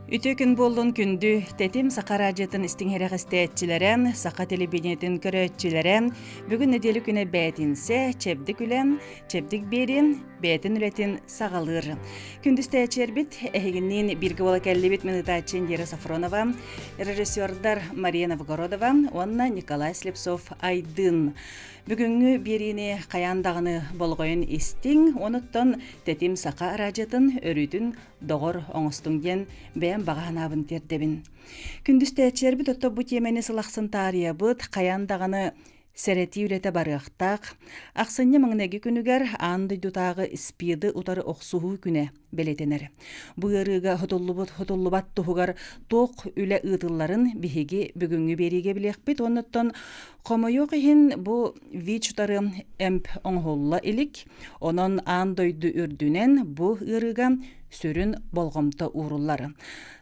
Үтүө күн буоллун күндү тэтим саха радиотын истиҥ иһирэҕистээччилэрэ, саха телевидениетин көрөөччүлэрэ, бүгүн нэдиэлэ күнэ бээтинсэ, чэбдик үлэн, чэбдик биэрин, бэйэтин үлэтин саҕалыыр. Күндү истээччилэрбит, эһигинниин бииргэ буола кэллибит мин ыытааччы Индира Сафронова, режиссердар Мария Новгородова уонна Николай Слепцов Айдын. Бүгүҥҥү биэриини хайаан даҕаны болҕойон истиҥ, онуттан Тэтим Саха радиотын өрүүтүн доҕор оҥостуҥ диэн бэйэм баҕа санаабын тиэрдэбин. Күндүстээччилэрбит отто бу тиэмэни сылахсын таарыйабыт, хайаан даҕаны сэрэтии үлэтэ барыахтаах. Ахсынньы маҥнайгы күнүгэр аан дойдутааҕы СПИДы утары охсуһуу күнэ бэлиэтэнэр. Бу ыарыыга хотуллубут хотуллубат туһугар туох үлэ ыытылларын биһиги бүгүҥҥү биэриигэ билиэхпит. Оннуттан хомойуох иһин бу ВИЧ утары эмп оҥоһулла илик. Онон аан дойду үрдүнэн бу ыарыыга сүрүн болҕомто ууруллар.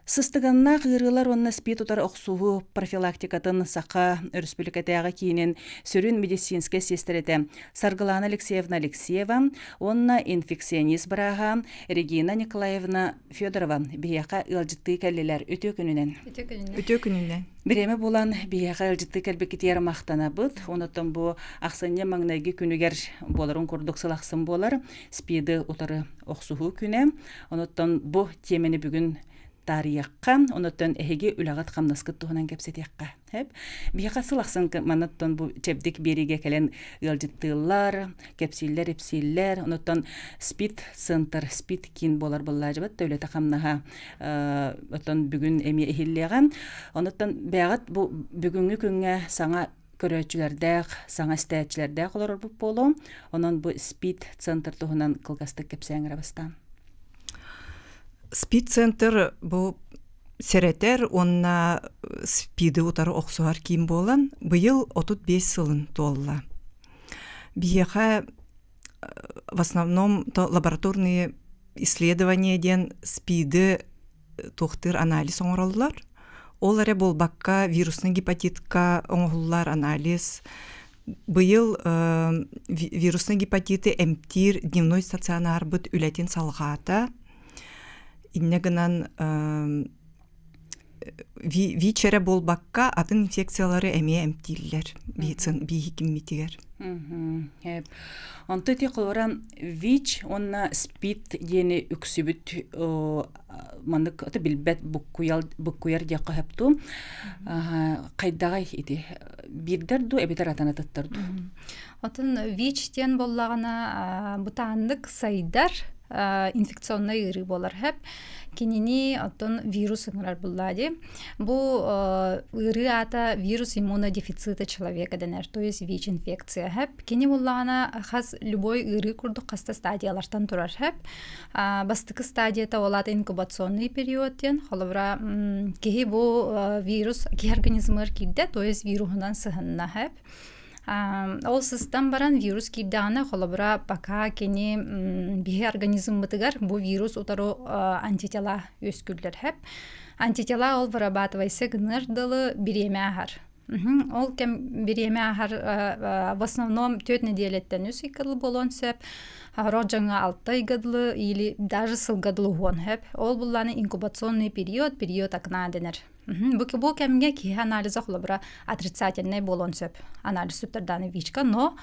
Сыстыганнаах ыарыылар уонна СПИД утары охсуһуу профилактикатын Саха Өрөспүүбүлүкэтээҕи киинин сүрүн медицинскэй сиэстэрэтэ Саргылана Алексеевна Алексеева уонна инфекционист бырааһа Регина Николаевна Федорова биһиэхэ ыалдьыттыы кэллилэр. Үтүө күнүнэн. Үтүө күнүнэн. Үтүө күнүнэн. Бириэмэ булан биһиэхэ ыалдьыттыы кэлбиккитигэр махтанабыт. Онон бу ахсынньы маҥнайгы күнүгэр буоларын курдук сыл ахсын буолар СПИДы утары охсуһуу күнэ. Онуттан бу тиэмэни бүгүн таарыйыахха, онуттан эһиги үлэҕит-хамнаскыт туһунан кэпсэтиэххэ. Хэп. Биһиэхэ сыл ахсын манныттан бу чэбдик биэриигэ кэлэн ыалдьыттыыллар, кэпсииллэр, ипсииллэр. Онуттан спид центр, спид киин буолар буоллаажыбат да үлэтэ-хамнаһа оттон бүгүн эмиэ иһиллиэҕэ. Онуттан бэйэҕит бу бүгүҥҥү күҥҥэ саҥа көрөөччүлэрдээх, саҥа истээччилэрдээх олорорбут буолуо. Онон бу СПИД центр туһунан кылгастык кэпсээҥ эрэ бастаан. СПИД центр бу сэрэтэр уонна СПИДы утары охсуһар киин буолан, быйыл 35 сылын туолла. Биһиэхэ в основном то лабораторные исследования диэн СПИДы туохтыыр анализ оҥороллор. Ол эрэ буолбакка вируснай гепатитка оҥоһуллар анализ быйыл вируснай гепатиты эмтиир дневной стационарбыт үлэтин салҕаата. Инньэ гынан ВИЧ эрэ буолбакка атын инфекциялары эмиэ эмтииллэр биһикиммитигэр. Онто ити холобура ВИЧ уонна СПИД диэни үксүбүт маннык ото билбэт буккуйар диэххэ сөп дуу хайдаҕай ити биирдэр дуу эбэтэр атын атыттар дуу Отон ВИЧ диэн буоллаҕына бытааннык сайдар инфекционнай ыарыы буолар сөп. Кинини оттон вирус ыҥырар буллаа дии. Бу ыарыы аата вирус иммунодефицита человека дэнэр, то есть ВИЧ-инфекция сөп. Кини буллаҕына хас любой ыарыы курдук хаста стадиялартан турар сөп. Бастакы стадията ол аата инкубационный период диэн. Холобура, киһи бу вирус киһи организмыгар киирдэ, то есть вируһунан сыһынна сөп. Ол сыстан баран вирус киирдэҕинэ, холобура, пока кини биһи организммытыгар бу вирус утары антитела үөскүүллэр сөп. Антитела ол вырабатывайся гынар дылы бириэмэ ааһар. Ол кэм бириэмэ ааһар в основном түөрт нэдиэлэттэн үс ыйга дылы буолуон сөп. Сорох дьоҥҥо алта ыйга дылы или даже сылга дылы уһуон сөп. Ол буллааны инкубационный период, период окна дэнэр. Бу кэмҥэ киһи анализа холобура отрицательнай буолуон сөп. Анализ туттардааны ВИЧка, но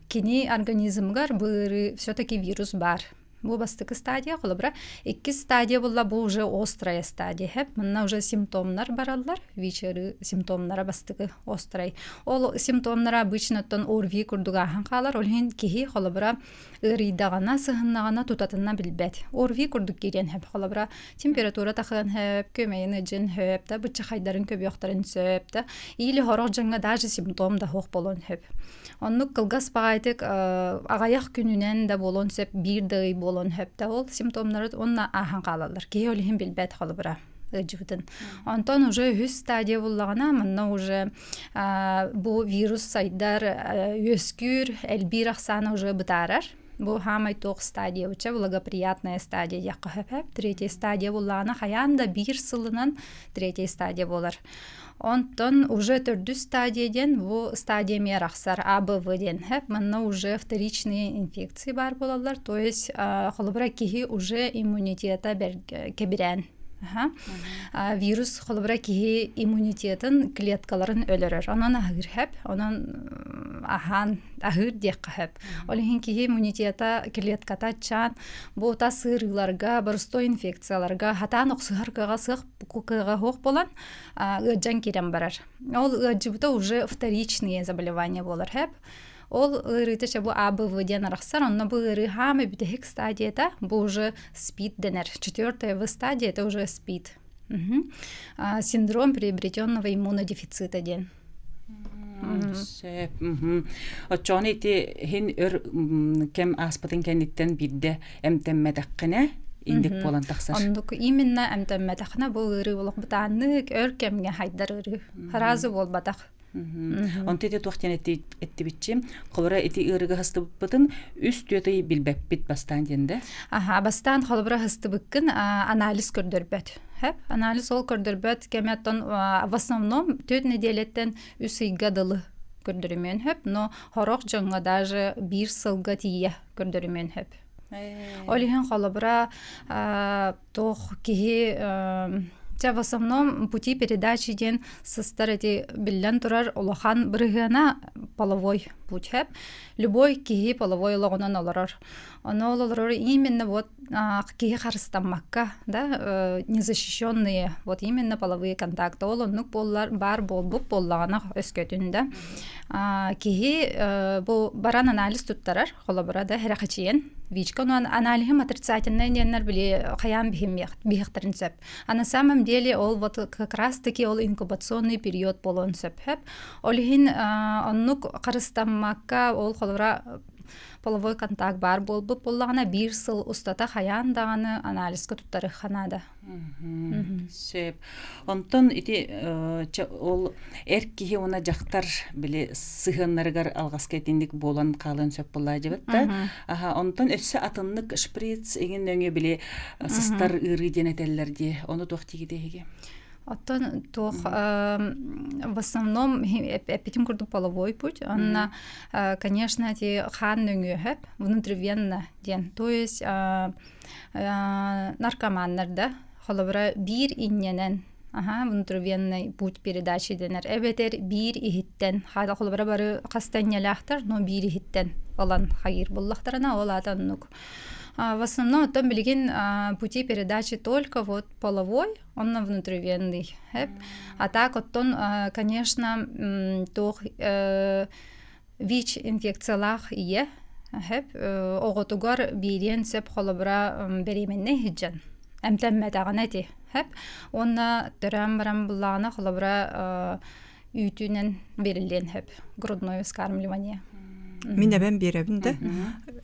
кини организмыгар бу ыарыы все-таки вирус баар. Бу бастакы стадия, холобура, иккис стадия буолла бу уже острая стадия. Хэп, манна уже симптомнар бараллар, ВИЧ ыарыы симптомнара бастакы острай. Ол симптомнара обычно оттон ОРВИ курдук ааһан хаалар, ол иһин киһи холобура ыарыйдаҕына, сыһыннаҕына тутатына билбэт. ОРВИ курдук киириэн сөп. Холобура, температура тахыан сөп, күөмэйин ыдьын сөп, да быччахайдарын көбүөхтэрин сөп, да или сорох дьоҥҥо даже симптом да суох буолуон сөп. Оннук кылгас баҕайытык аҕыйах күнүнэн да буолуон сөп, биир да ый буолуон сөп да ол симптомнары уонна ааһан хаалаллар. Киһи ол иһин билбэт холобура ыалдьыбытын. Онтон уже үһүс стадия буллаҕына, манна уже бу вирус сайдар, үөскүүр, элбиир ахсаана уже бытаарар. Бу хаамай туох стадия уча благоприятная стадия диэххэ сөп. Третья стадия буллаҕына хайаан да биир сылынан третья стадия буолар. Онтон уже төрдүс стадия диэн бу стадия эмиэ арахсар АБВ диэн сөп. Манна уже вторичные инфекции баар буолаллар. То есть холобура киһи уже иммунитета кэбирээн. Вирус холобура киһи иммунитетын клеткаларын өлөрөр. Онон аһыыр хэп, онон аһаан аһыыр диэххэ хэп. Ол иһин киһи иммунитета клетката аччаан бу тас ыарыыларга, боростуой инфекцияларга хатаан охсуһар кыаҕа сыах кыаҕа суох буолан ыалдьан киирэн барар. Ол ыалдьыбыта уже вторичные заболевания буолар хэп. Ол ыарыыта чэ бу АБВ диэн арахсар, онно бу ыарыы хаамай бүтэһик стадията, бу уже СПИД дэнэр. Четвертая В стадия это уже СПИД. Синдром приобретенного иммунодефицита диэн. Сөп. Оччоҕуна ити иһин өр кэм ааспытын кэнниттэн биирдэ эмтэммэтэххинэ индик буолан тахсар. Оннук именно эмтэммэтэххинэ бу ыарыы олох бытааннык өр кэмҥэ хайдар ыарыы. Сразу буолбатах. Онто ити туох диэн эттибитчи, холобура ити ыарыыга хастыбыппытын үс түөрт ый билбэппит бастаан диэн да? Аха, бастаан холобура хастыбыккын анализ көрдөрбөт. Хэп, анализ ол көрдөрбөт кэмэттэн в основном түөрт нэдиэлэттэн үс ыйга дылы көрдөрүмүөн хөп, но хорох дьоҥҥо даже биир сылга тиийэ көрдөрүмүөн хөп. Ол иһин холобура туох киһи Чэ, в основном пути передачи диэн сыстар эти биллэн турар улахан бырыһыана половой путь хэп. Любой киһи половой олоҕунан олорор. Ону ол олорор именно вот киһи харыстаммакка, да, незащищенные вот именно половые контакты. Ол оннук буоллар баар буолбут буоллаҕына өскөтүн да киһи бу баран анализ туттарар холобура да хэрэхэчийэн ВИЧка онон аналиһым отрицательнай диэннэр били хайаан биһиэхтэрин сөп. А на самом деле ол вот как раз таки ол инкубационный период буолуон сөп хөп. Ол иһин оннук харыстаммакка ол холобура половой контакт баар буолбут буоллаҕына биир сыл устата хайаан даҕаны анализка туттарыахха наада. Сөп. Онтон ити ол эр киһи уонна дьахтар били сыһыаннарыгар алҕаска итинник буолан хаалыан сөп буоллаа да. Аха, онтон өссө атыннык шприц иҥин нөҥүө били сыстар ыарыы диэн этэллэр дии. Ону туох диигит эһиги? Оттон туох в основном эппитим курдук половой путь. Онно, конечно, эти хаан нөҥүө внутривенно диэн. То есть наркоманнар да холобура биир инньэнэн аха внутривенный путь передачи дэнэр эбэтэр биир иһиттэн холобура бары хаста инньэлээхтэр но биир иһиттэн ылан хайыыр буллахтарына ол аата оннук в основном оттон билигин пути передачи только вот половой онно внутривенный а так оттон конечно туох ВИЧ инфекциялаах ийэ сөп оҕотугар биэриэн сөп холобура беременнэй сылдьан эмтэммэтэҕинэ ити сөп уонна төрөөн баран буллаҕына холобура үүтүнэн бэриллиэн сөп грудное вскармливание. Мин эбэм биэрэбин да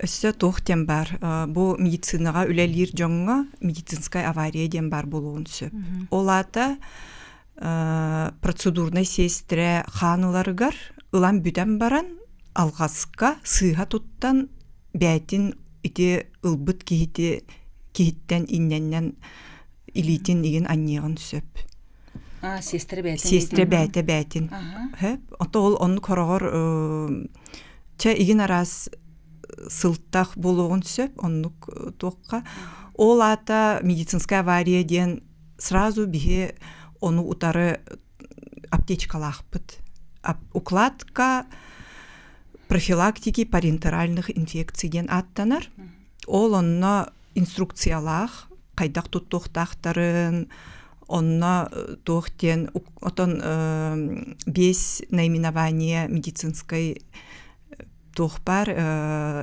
өссө туох диэн баар бу медицинаҕа үлэлиир дьоҥҥо медицинская авария диэн баар буолуон сөп. Ол аата процедурнай сиэстэрэ хаан ыларыгар ылан бүтэн баран алҕаска сыыһа туттан бээтин ити ылбыт киһити киһиттэн иннэннэн илиитин игин анньыаҕын сөп. А, сиэстэрэ бээтин. Сиэстэрэ бээтэ бээтин. Хөп. Ото ол оннук хороҕор чэ игин араас сылтах буолуоҕун сөп оннук туохха. Ол аата медицинская авария диэн сразу биһи ону утары аптечкалаахпыт. Укладка профилактики парентеральных инфекций диэн ааттанар. Ол онно инструкциялаах, хайдах туттуохтаахтарын, онно туох диэн отон без наименования медицинской туох баар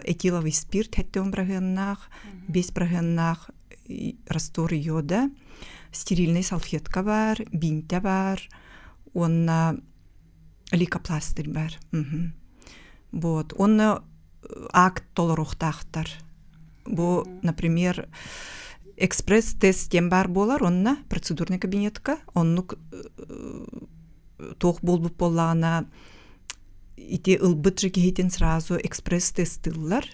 этиловый спирт хэттион быраһыаннаах, бес быраһыаннаах раствор йода, стерильный салфетка баар, биинтэ баар уонна лейкопластырь баар. Вот. Уонна акт толоруохтаахтар. Бу, например, экспресс-тест диэн баар буолар, онно процедурный кабинетка, оннук туох буолбут буоллаҕына ити ылбыт же киһитин сразу экспресс-тестыыллар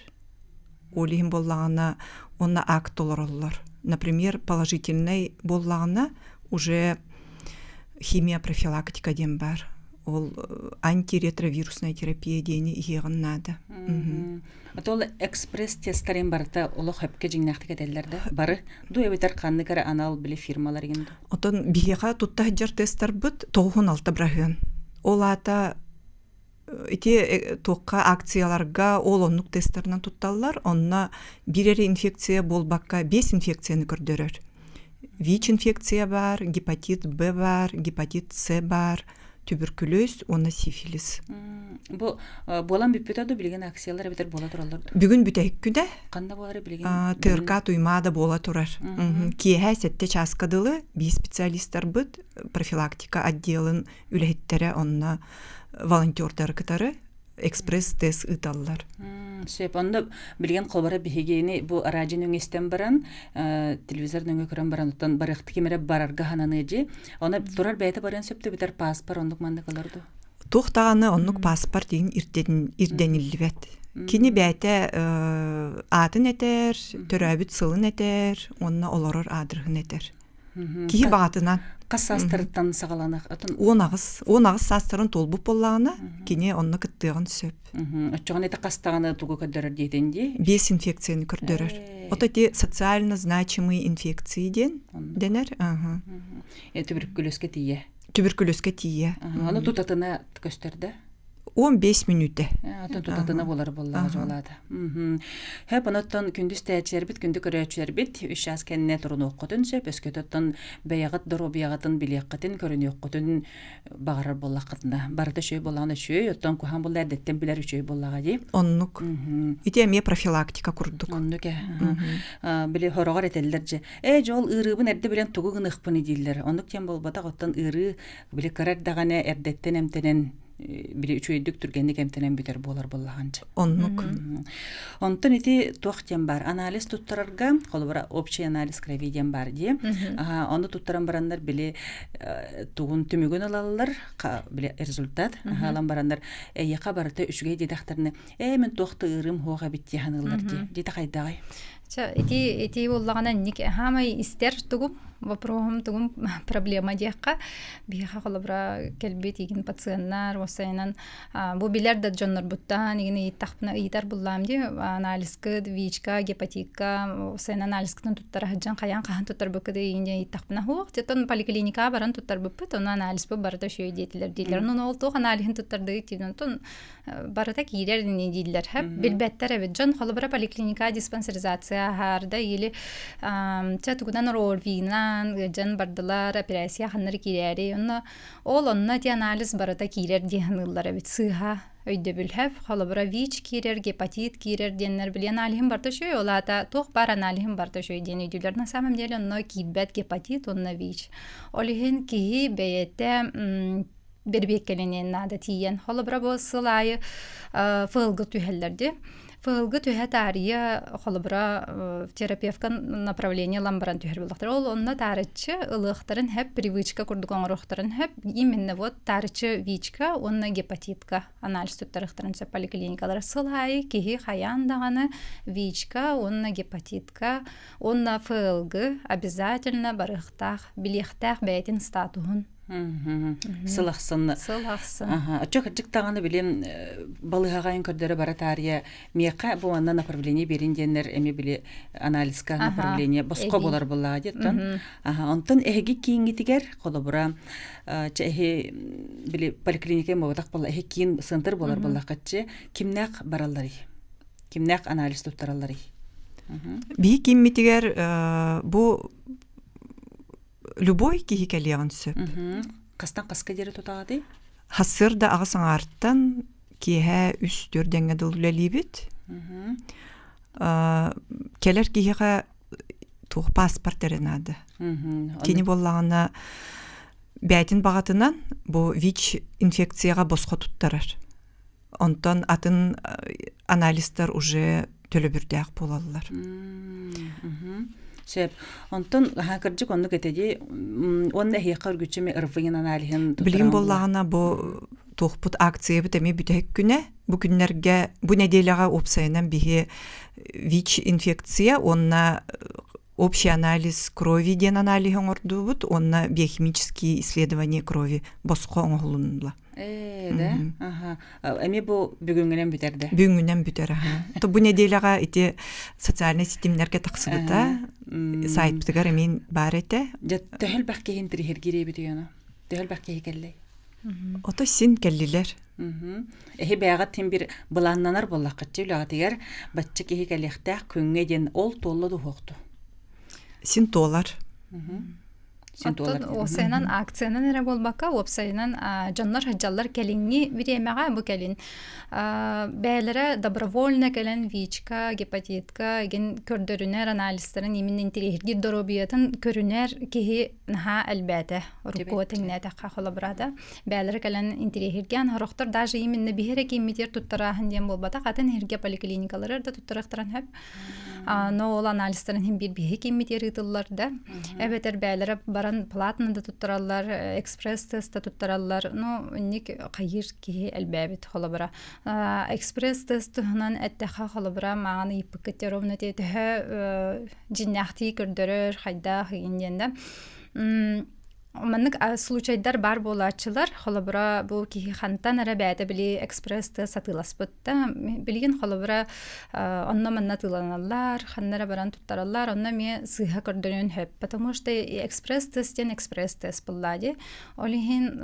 Ол иһин буоллаҕына уонна акт толороллор. Например, положительнай буоллаҕына уже химия профилактика диэн баар. Ол антиретровирусная терапия диэни иһиэҕин наада. Ол экспресс-тесттэрин барыта олох хөпкө дьиҥнээхтик этэллэр да? Бары дуу эбэтэр ханнык эрэ анал били фирмалар игин дуу? Отон биһиэхэ тутта сылдьар тесттарбыт 96 быраһыан. Ол аата ити туохха акцияларга ол оннук тесттарынан тутталлар. Онно биир эрэ инфекция буолбакка биэс инфекцияны көрдөрөр. ВИЧ-инфекция баар, гепатит Б баар, гепатит С баар, түбүркүлүөс уонна сифилис. Бу буолан бүппүтэ да билигин акциялар эбэтэр буола тураллар дуу? Бүгүн бүтэһик күнэ. Ханна буолары билигин? ТРК Туймаада буола турар. Киэһэ сэттэ чааска дылы биир специалистарбыт профилактика отделын үлэһиттэрэ онно волонтердары кытары экспресс-тест ыыталлар. Сөп. Онно билигин холобура биһигини бу араадьыйа нөҥүө истэн баран, телевизор нөҥүө көрөн баран, оттон барыахты ким эрэ барарга хананыа дии. Оны турар бэйэтэ барыан сөп бүтэр паспор оннук маннык ылар дуу? Туох даҕаны оннук паспорт иһин ирдэниллибэт. Кини бэйэтэ аатын этэр, төрөөбүт сылын этэр, уонна олорор аадырыһын этэр. Киһи баҕатынан. Хас саастарыттан саҕаланыах? 18. 18 саастарын туолбут буоллаҕына, кини онно кыттыаҕын сөп. Оччоҕуна ити хастаҕына тугу көрдөрөр диэтин дии? Биэс инфекцияны көрдөрөр. Ото ити социально значимые инфекции диэн дэнэр. Түбүркүлүөскэ тиийэ. Түбүркүлүөскэ тиийэ. Аны тутатына көстөр да? 15 мүнүүтэ. Атын тутатына буолар буоллаҕа дьуолаата. Хөп оноттон күндү истээччилэрбит, күндү көрөөччүлэрбит үс чаас кэннэ турунуоххутун сөп, өскөтөттөн бэйэҕит доруобуйаҕытын билиэххитин, көрүнүөххүтүн баҕарар буоллаххытына. Барыта үчүгэй буоллаҕына үчүгэй, оттон куһаҕан буолла эрдэттэн билэр үчүгэй буоллаҕа дии. Оннук. Ити эмиэ профилактика курдук. Оннук ээ. Били хороҕор этэллэр дьэ, ээ дьол ыарыыбын эрдэ билэн тугу гыныахпыный дииллэр. Оннук диэн буолбатах, оттон ыарыы били кыра эрдэҕинэ эрдэттэн эмтэнэн били үчүгэйдик түргэнник эмтэнэн бүтэр буолар буоллаҕын Оннук. Онтон ити туох диэн баар анализ туттарарга холобура общий анализ крови диэн баар дии. Ону туттаран бараннар били тугун түмүгүн ылаллар били результат ылан бараннар эйиэхэ барыта үчүгэй диэтэхтэринэ ээ мин туох да ыарыым суох эбит дии саныыллар дии. Диэтэ хайдаҕай? Ча ити ити буоллаҕына инник хаамай истэр тугум вопроһум тугум проблема диэххэ биһиэхэ холобура кэлбит игин пациеннар уопсайынан бу билэр да дьоннорбуттан игин ыйыттахпына ыйытар буллаам дии анализкыт ВИЧка гепатикка уопсайынан анализкытын туттара сылдьан хайаан хаһан туттарбыккыт игин диэн ыйыттахпына суох тетон поликлиникаҕа баран туттарбыппыт ону анализпыт барыта үчүгэй диэтилэр дииллэр онон ол туох аналиһын туттардыгыт диэн онтон барыта киирэр ини дииллэр билбэттэр эбит дьон холобура поликлиника диспансеризация аһаарда или чэ тугунан ОРВИ-нан ыалдьан бардылар операция ханнары киирээри онно ол онно ити анализ барыта киирэр дии саныыллар эбит сыыһа өйдөбүл хэп холобура ВИЧ киирэр гепатит киирэр диэннэр били аналиһым барыта үчүгэй ол аата туох баар аналиһым барыта үчүгэй диэн өйдүүллэр на самом деле онно киирбэт гепатит уонна ВИЧ ол иһин киһи бэйэтэ бэрбиэккэлэниэн наада тиийэн. Холобура бу сыл аайы ФЛГ түһэллэр дии. ФЛГ түһэ таарыйа холобура терапевка направление ылан баран түһэр буоллахтар. Ол онно таарыччы ылыахтарын хэп привычка курдук оҥоруохтарын хэп именно вот таарыччы ВИЧка уонна гепатитка анализ туттарыахтарын сөп поликлиникалар сыл аайы киһи хайаан даҕаны ВИЧка уонна гепатитка уонна ФЛГ обязательно барыахтаах билиэхтээх бэйэтин статуһун Сыл ахсын. Сыл ахсын. Оччо кырдьык даҕаны билим балыыһаҕа көрдөрө бара таарыйа миэхэ бу манна направление биэрин диэннэр эми били анализка направление босхо буолар буоллаҕа диэттэн. Онтон эһиги кииҥҥитигэр холобура чэ эһи били поликлиника буолбатах буолла эһи киин центр буолар буоллаххытчы кимнээх баралларый? Кимнээх анализ туттаралларый? Биһи кииммитигэр бу любой киһи кэлиэҕин сөп. Хастан хаска диэри тутаҕытый? Хассыарда аҕыс аҥаартан киэһэ үс төрдэҥҥэ дылы үлэлиибит. Кэлэр киһиэхэ туох паспорт эрэ наада. Кини буоллаҕына бэйэтин баҕатынан бу ВИЧ инфекцияҕа босхо туттарар. Онтон атын анализтар уже төлөбүрдээх буолаллар. Сөп. Онтон кырдьык оннук этэ дии. Уонна эһиэхэ үргүччү РВИн аналиһын Билигин буоллаҕына бу туохпут акциябыт эмиэ бүтэһик күнэ. Бу күннэргэ, бу нэдиэлэҕэ уопсайынан биһи ВИЧ инфекция уонна Общий анализ крови диэн аналиһы оҥордубут уонна биохимические исследования крови босхо оҥоһулуннула. Ээ, да? Аха. Эмиэ бу бүгүҥҥүнэн бүтэр да? Бүгүҥҥүнэн бүтэр, аха. То бу неделяҕа ити социальнай ситимнэргэ тахсыбыта, сайтпытыгар эмиэ баар этэ. Дьэ, төһө элбэх киһи интириэһиргиир эбит ону? Төһө элбэх киһи кэллэй? Ото син кэллилэр. Эһи бэйэҕит син бир былааннанар буоллаххытчы үлэҕитигэр бачча киһи кэлиэхтээх күҥҥэ диэн ол туолла дуһуохту. Син туолар. Син туолар. Оттон уопсайынан акциянан эрэ буолбакка, уопсайынан дьоннор сылдьаллар кэлиҥҥи бириэмэҕэ бу кэлин бэйэлэрэ добровольно кэлэн ВИЧка, гепатитка игин көрдөрүнэр анализтарын именно интириэһиргиир доруобуйатын көрүнэр киһи наһаа элбээтэ урукку тэҥнээтэххэ холобураата бээлэрэ кэлэн интириэһиргээн сорохтор даже именно биһи эрэ кииммитигэр туттарааһын диэн буолбатах атын иһиргэ поликлиникаларыгар да туттарыахтарын сөп но ол анализтарын иһин биир биһи кииммитигэр ыытыллар да эбэтэр бээлэрэ баран платно да туттараллар экспресс-тест да туттараллар ну инник хайыыр киһи элбээбит холобура экспресс-тест туһунан эттэххэ холобура мааҕын ыйыппыккыт ровно төһө дьиннээхтии көрдөрөр хайдаах игин диэн да маннык случайдар баар буолааччылар холобура бу киһи хантан эрэ бэйэтэ били экспресс тест атыыласпыт да билигин холобура онно манна атыыланаллар ханна эрэ баран туттараллар онно эмиэ сыыһа көрдөрүөн сөп потому что экспресс тест диэн экспресс тест буоллаа дии ол иһин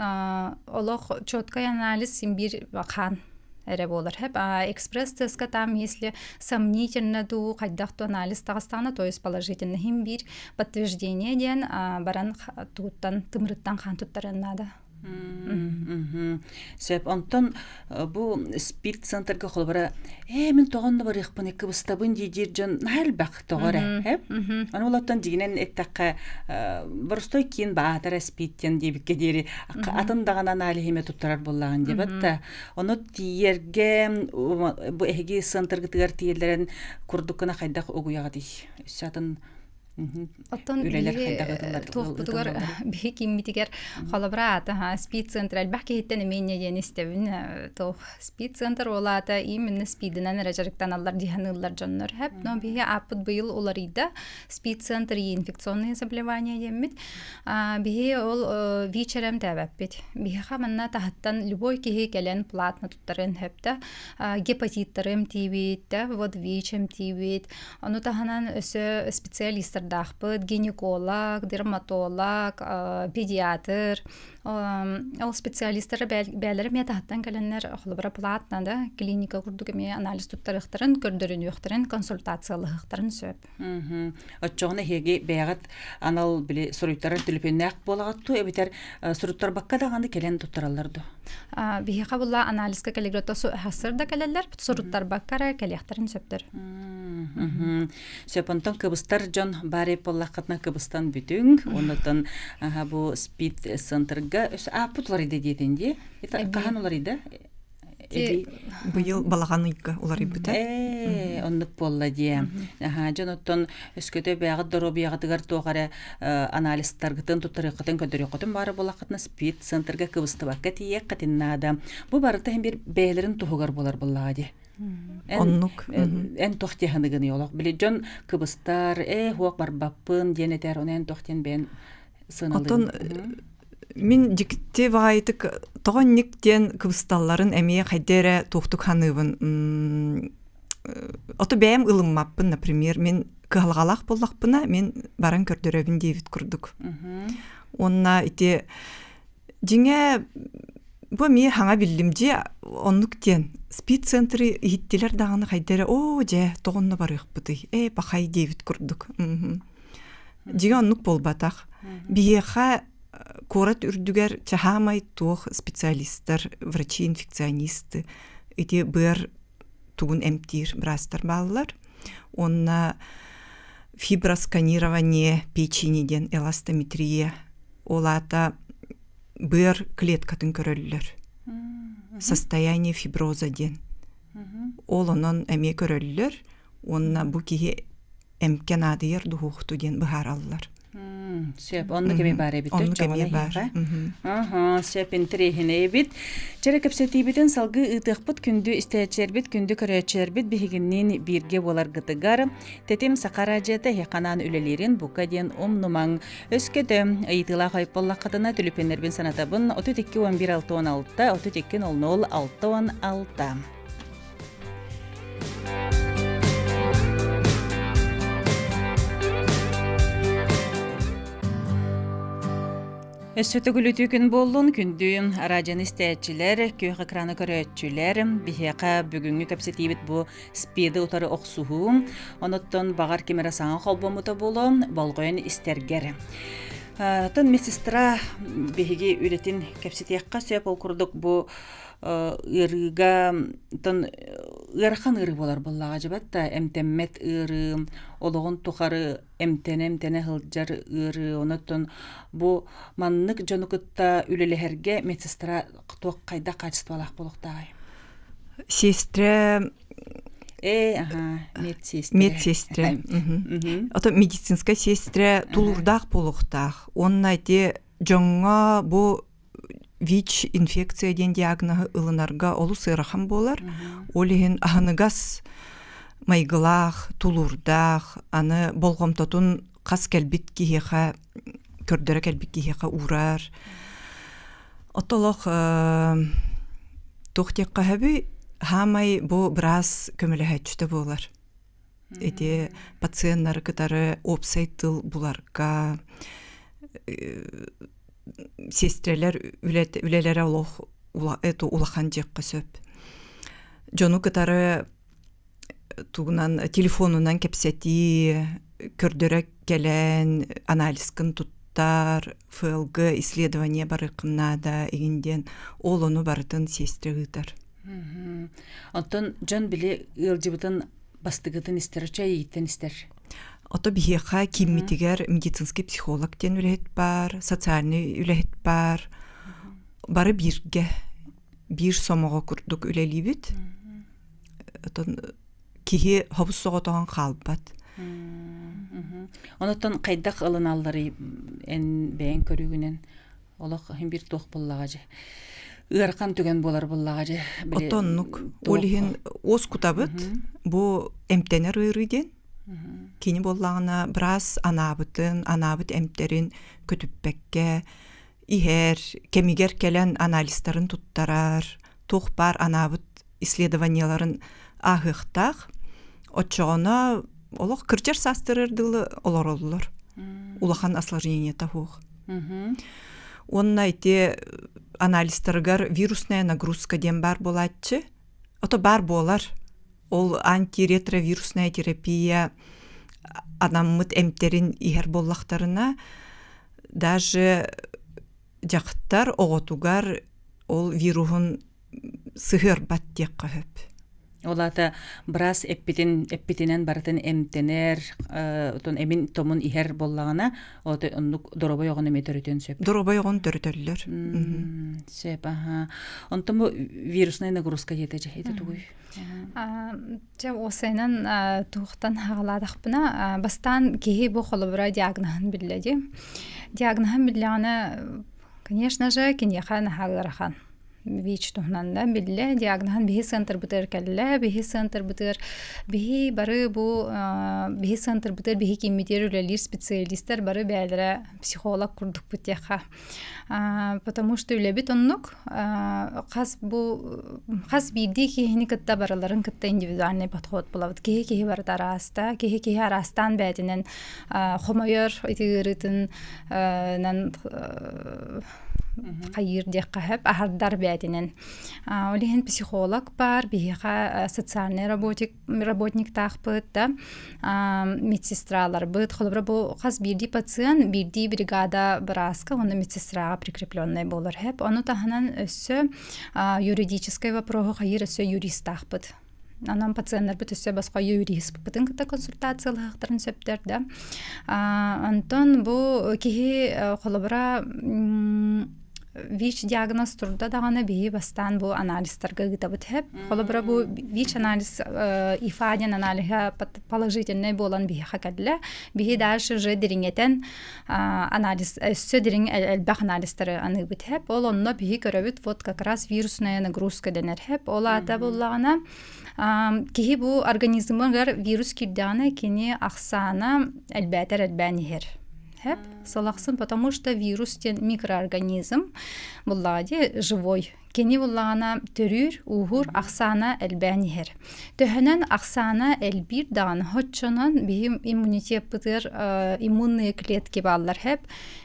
олох четкий анализ син биир хаан эрэ буолар сөп а экспресс-тестка там если сомнительно дуу хайдах то анализ таҕыстаҕына то есть положительно иһин биир подтверждение диэн баран тугуттан тымырыттан хаан туттарыан наада Сөп. Онтон бу спид-центрга холобура ээ мин тоҕонно барыахпын кыбыстабын дии дьон наһаа элбэх тоҕо эрэ эп Аны олортон дьигинэн эттэххэ боростой киин баатара спид диэн диэбиккэ диэри атын даҕаны аналиһиме туттарар буоллаҕын диэбэт да Ону тиийэргэ бу эһиги сыантаргытыгар тиийэллэрин курдук гына хайдах угуйаҕытый? Өссө атын Оттон үлэлэр хайдах ыытыллар туохпутугар биһи кииммитигэр холобура аата спид-центр элбэх киһиттэн эмиэ инньэ диэн истэбин туох спид-центр ол аата именно спидинэн эрэ дьарыктаналлар дии саныыллар дьоннор хэп но биһи ааппыт быйыл уларыйда спид-центр и инфекционные заболевания диэммит Биһи ол ВИЧ эмтээбэппит. Биһиэхэ манна таһыттан любой киһи кэлэн платно туттарыан сөп да. Гепатиттары эмтиибит, да, вот ВИЧ эмтиибит. Ону таһынан өссө специалистардаахпыт, гинеколог, дерматолог, педиатр. Ол специалистар бэйэлэрэ эмиэ таһыттан кэлэннэр холобура платно да клиника курдук эмиэ анализ туттарыахтарын, көрдөрүнүөхтэрин, консультациялаһыахтарын сөп. Оччоҕуна эһиги бэйэҕит анал били суруйтарар төлөпүөннээх буолаҕыт дуу эбэтэр суруттарбакка даҕаны кэлэн туттараллар дуу? Биһиэхэ була анализка кэлигрото сыр да кэлэллэр, суруттарбакка эрэ кэлиэхтэрин сөптөр. Сөп, онтон кыбыстар дьон баар буоллаххытына кыбыстан бүтүҥ. Оннотон бу спид центрга ааппыт уларыйда диэтин дии. Хаһан уларыйда? Быйыл балаҕан ыйга уларыйбыта. Ээ, оннук буолла диэ. Аһаа, дьон оттон өскөтө бэйэҕит доруобуйаҕытыгар туох эрэ анализтаргытын туттарыаххытын көрдөрүөххүтүн баара буоллаххытына спид-центрга кыбыстыбакка тиийиэххитин наада. Бу барыта иһин биир бэйэлэрин туһугар буолар буоллаҕа дии. Оннук. Эн туох диэхыныгыный олох? Били дьон кыбыстар, ээ, хуох барбаппын диэн этэр, ону эн туох диэн бэйэн Оттон мин дьикти баҕайытык тоҕо инник диэн кыбысталларын эмиэ хайда эрэ туохтук саныыбын. Ото бэйэм ылыммаппын, например, мин кыһалҕалаах буоллахпына, мин баран көрдөрөбүн диэбит курдук. Уонна ити дьиҥэ бу эмиэ хаҥа биллим дьиэ оннук диэн спид-центры иһиттилэр даҕаны хайда эрэ оо дьэ тоҕонно барыахпытый ээ пахай диэбит курдук. Дьиҥэ оннук буолбатах. Биһиэхэ куорат үрдүгэр чаһаамай туох специалистар, врачи-инфекционисты ити быар тугун эмтиир быраастар бааллар. Уонна фибросканирование печени диэн эластометрия ол аата быар клеткатын көрөллөр. Состояние фиброза диэн. Ол онон эмиэ көрөллөр уонна бу киһи эмкэ наадыйар дуһуохту диэн быһаараллар. Сөп, оннук эмиэ баар эбит. Оннук эмиэ баар. Аха, сөп интэриэһинэй эбит. Чэрэ кэпсэтиибитин салгыы ыытыахпыт күндү истээччилэрбит, күндү көрөөччүлэрбит биһигинниин бииргэ буоларгытыгар Тэтим Саха араадьыйата эһиэхэ үлэлиирин бука диэн умнумаҥ. Өскөтө ыйытыылаах ойполлаххытына түлүпүөннэрбин санатабын 32 11 66 32 00 66. Өссө төгүлүтүү күн буоллун, күндү араадьыйаны истээччилэр, күөх экраны көрөөччүлэр, биһиэхэ бүгүҥҥү кэпсэтиибит бу СПИДы утары охсуһуу, оноттон баҕар ким эрэ саҥа холбоммута буолуо, болҕойон истэргэр. Тон медсестра биһиги үлэтин кэпсэтиэххэ сөп, ол курдук бу ыарыыга тон ыарахан ыарыы буолар буоллаҕа дьыбат да эмтэммэт ыарыы олоҕун тухары эмтэнэ-эмтэнэ сылдьар ыарыы онон бу маннык дьону кытта үлэлэһэргэ медсестра туох хайдах хаачыстыбалаах буолуохтааҕый? Сестра Э, аха, медсестра. Медсестра. Ото медицинская сестра тулуурдаах буолуохтаах. Уонна ити дьоҥҥо бу ВИЧ инфекция диэн диагноһы ылынарга олус ыарахан буолар. Ол иһин аһыныгас майгылаах, тулуурдаах, аны болҕомтотун хас кэлбит киһиэхэ, көрдөрө кэлбит киһиэхэ уурар. Отолох туох диэххэ сөбүй, хаамай бу быраас көмөлөһөөччүтэ буолар. Ити пациеннары кытары уопсай тыл буларга сестрэлэр үлэлэрэ олох это улахан диэххэ сөп. Дьону кытары тугунан телефонунан кэпсэтии, көрдөрө кэлэн анализкын туттар, ФЛГ исследование барыаххын наада игин диэн ол ону барытын сестра ыытар. Оттон дьон били ыалдьыбытын бастыгытын истэр, чай ииттэн истэр. Ото биһиэхэ кииммитигэр медицинский психолог диэн үлэһит баар, социальный үлэһит баар. Бары бииргэ, биир сомоҕо курдук үлэлиибит. Отон киһи хобус соҕотоҕун хаалбат. Онотон хайдах ылыналларый эн бэйэҥ көрүүгүнэн олох иһин биир туох буоллаҕа дьэ ыарахан түгэн буолар буоллаҕа дьэ Отоннук ол иһин уос кутабыт бу эмтэнэр ыарыы диэн кини буоллаҕына быраас анаабытын анаабыт эмтэрин көтүппэккэ иһэр кэмигэр кэлэн анализтарын туттарар туох баар анаабыт исследованиеларын ааһыахтаах. Оччоҕуна олох кырдьар саастарыгар дылы олороллор. Улахан осложнениета суох. Уонна ити анализтарыгар вирусная нагрузка диэн баар буолааччы. Ото баар буолар. Ол антиретровирусная терапия анаммыт эмтэрин иһэр буоллахтарына даже дьахтар оҕотугар ол вируһун сыһыарбат диэххэ сөп. Ол аата быраас эппитин эппитинэн барытын эмтэнэр, отон эмин томун иһэр буоллаҕына, ото оннук доруобай оҕону эмиэ төрөтүөн сөп. Доруобай оҕону төрөтөллөр. Сөп, аха. Онтон бу вирусная нагрузка диэтэ дьэ, ити тугуй? Дьэ, уосайынан туохтан хаҕалаатахпына, бастаан киһи бу холобура диагноһын биллэ дии. Диагноһын биллэҕинэ, конечно же, киниэхэ наһаа ыарахан. ВИЧ туһунан да биллэ диагноһын биһи центрбытыгар кэллэ биһи центрбытыгар биһи бары бу биһи центрбытыгар биһи киммитигэр үлэлиир специалистар бары бэйэлэрэ психолог курдукпут диэххэ потому что үлэбит оннук хас бу хас биирдии киһини кытта барыларын кытта индивидуальный подход булабыт киһи киһи барыта араста киһи киһи араастаан бэйэтинэн хомойор ити ыарыытын хайыыр диэххэ сөп аһардар бээтинэн ол иһин психолог баар биһиэхэ социальный работниктаахпыт да медсестраларбыт холобура бу хас биирдии пациент биирдии бригада бырааска уонна медсестраҕа прикрепленный буолар сөп ону таһынан өссө юридическай вопроһу хайыыр өссө юристаахпыт Онон пациеннарбыт өссө босхо юристпытын кытта консультациялаһыахтарын сөптөр да. Онтон бу киһи холобура ВИЧ диагноз турда даҕаны биһи бастаан бу анализтарга ыытабыт хэп. Холобура бу ВИЧ анализ ИФА диэн аналиһа положительный буолан биһиэхэ кэллэ. Биһи дальше уже дириҥэтэн анализ өссө дириҥ элбэх анализтары аныыбыт хэп. Ол онно биһи көрөбүт вот как раз вирусная нагрузка дэнэр хэп. Ол аата буллаҕына киһи бу организмыгар вирус киирдэҕинэ кини ахсаана элбээтэр элбээн иһэр. Хэп сылахсын, потому что вирус диэн микроорганизм буллаҕа дии живой. Кини буллаҕына төрүүр, ууһуур ахсаана элбээн иһэр. Төһөнөн ахсаана элбиир даҕаны оччонон биһи иммунитеппытыгар иммунные клетки бааллар хэп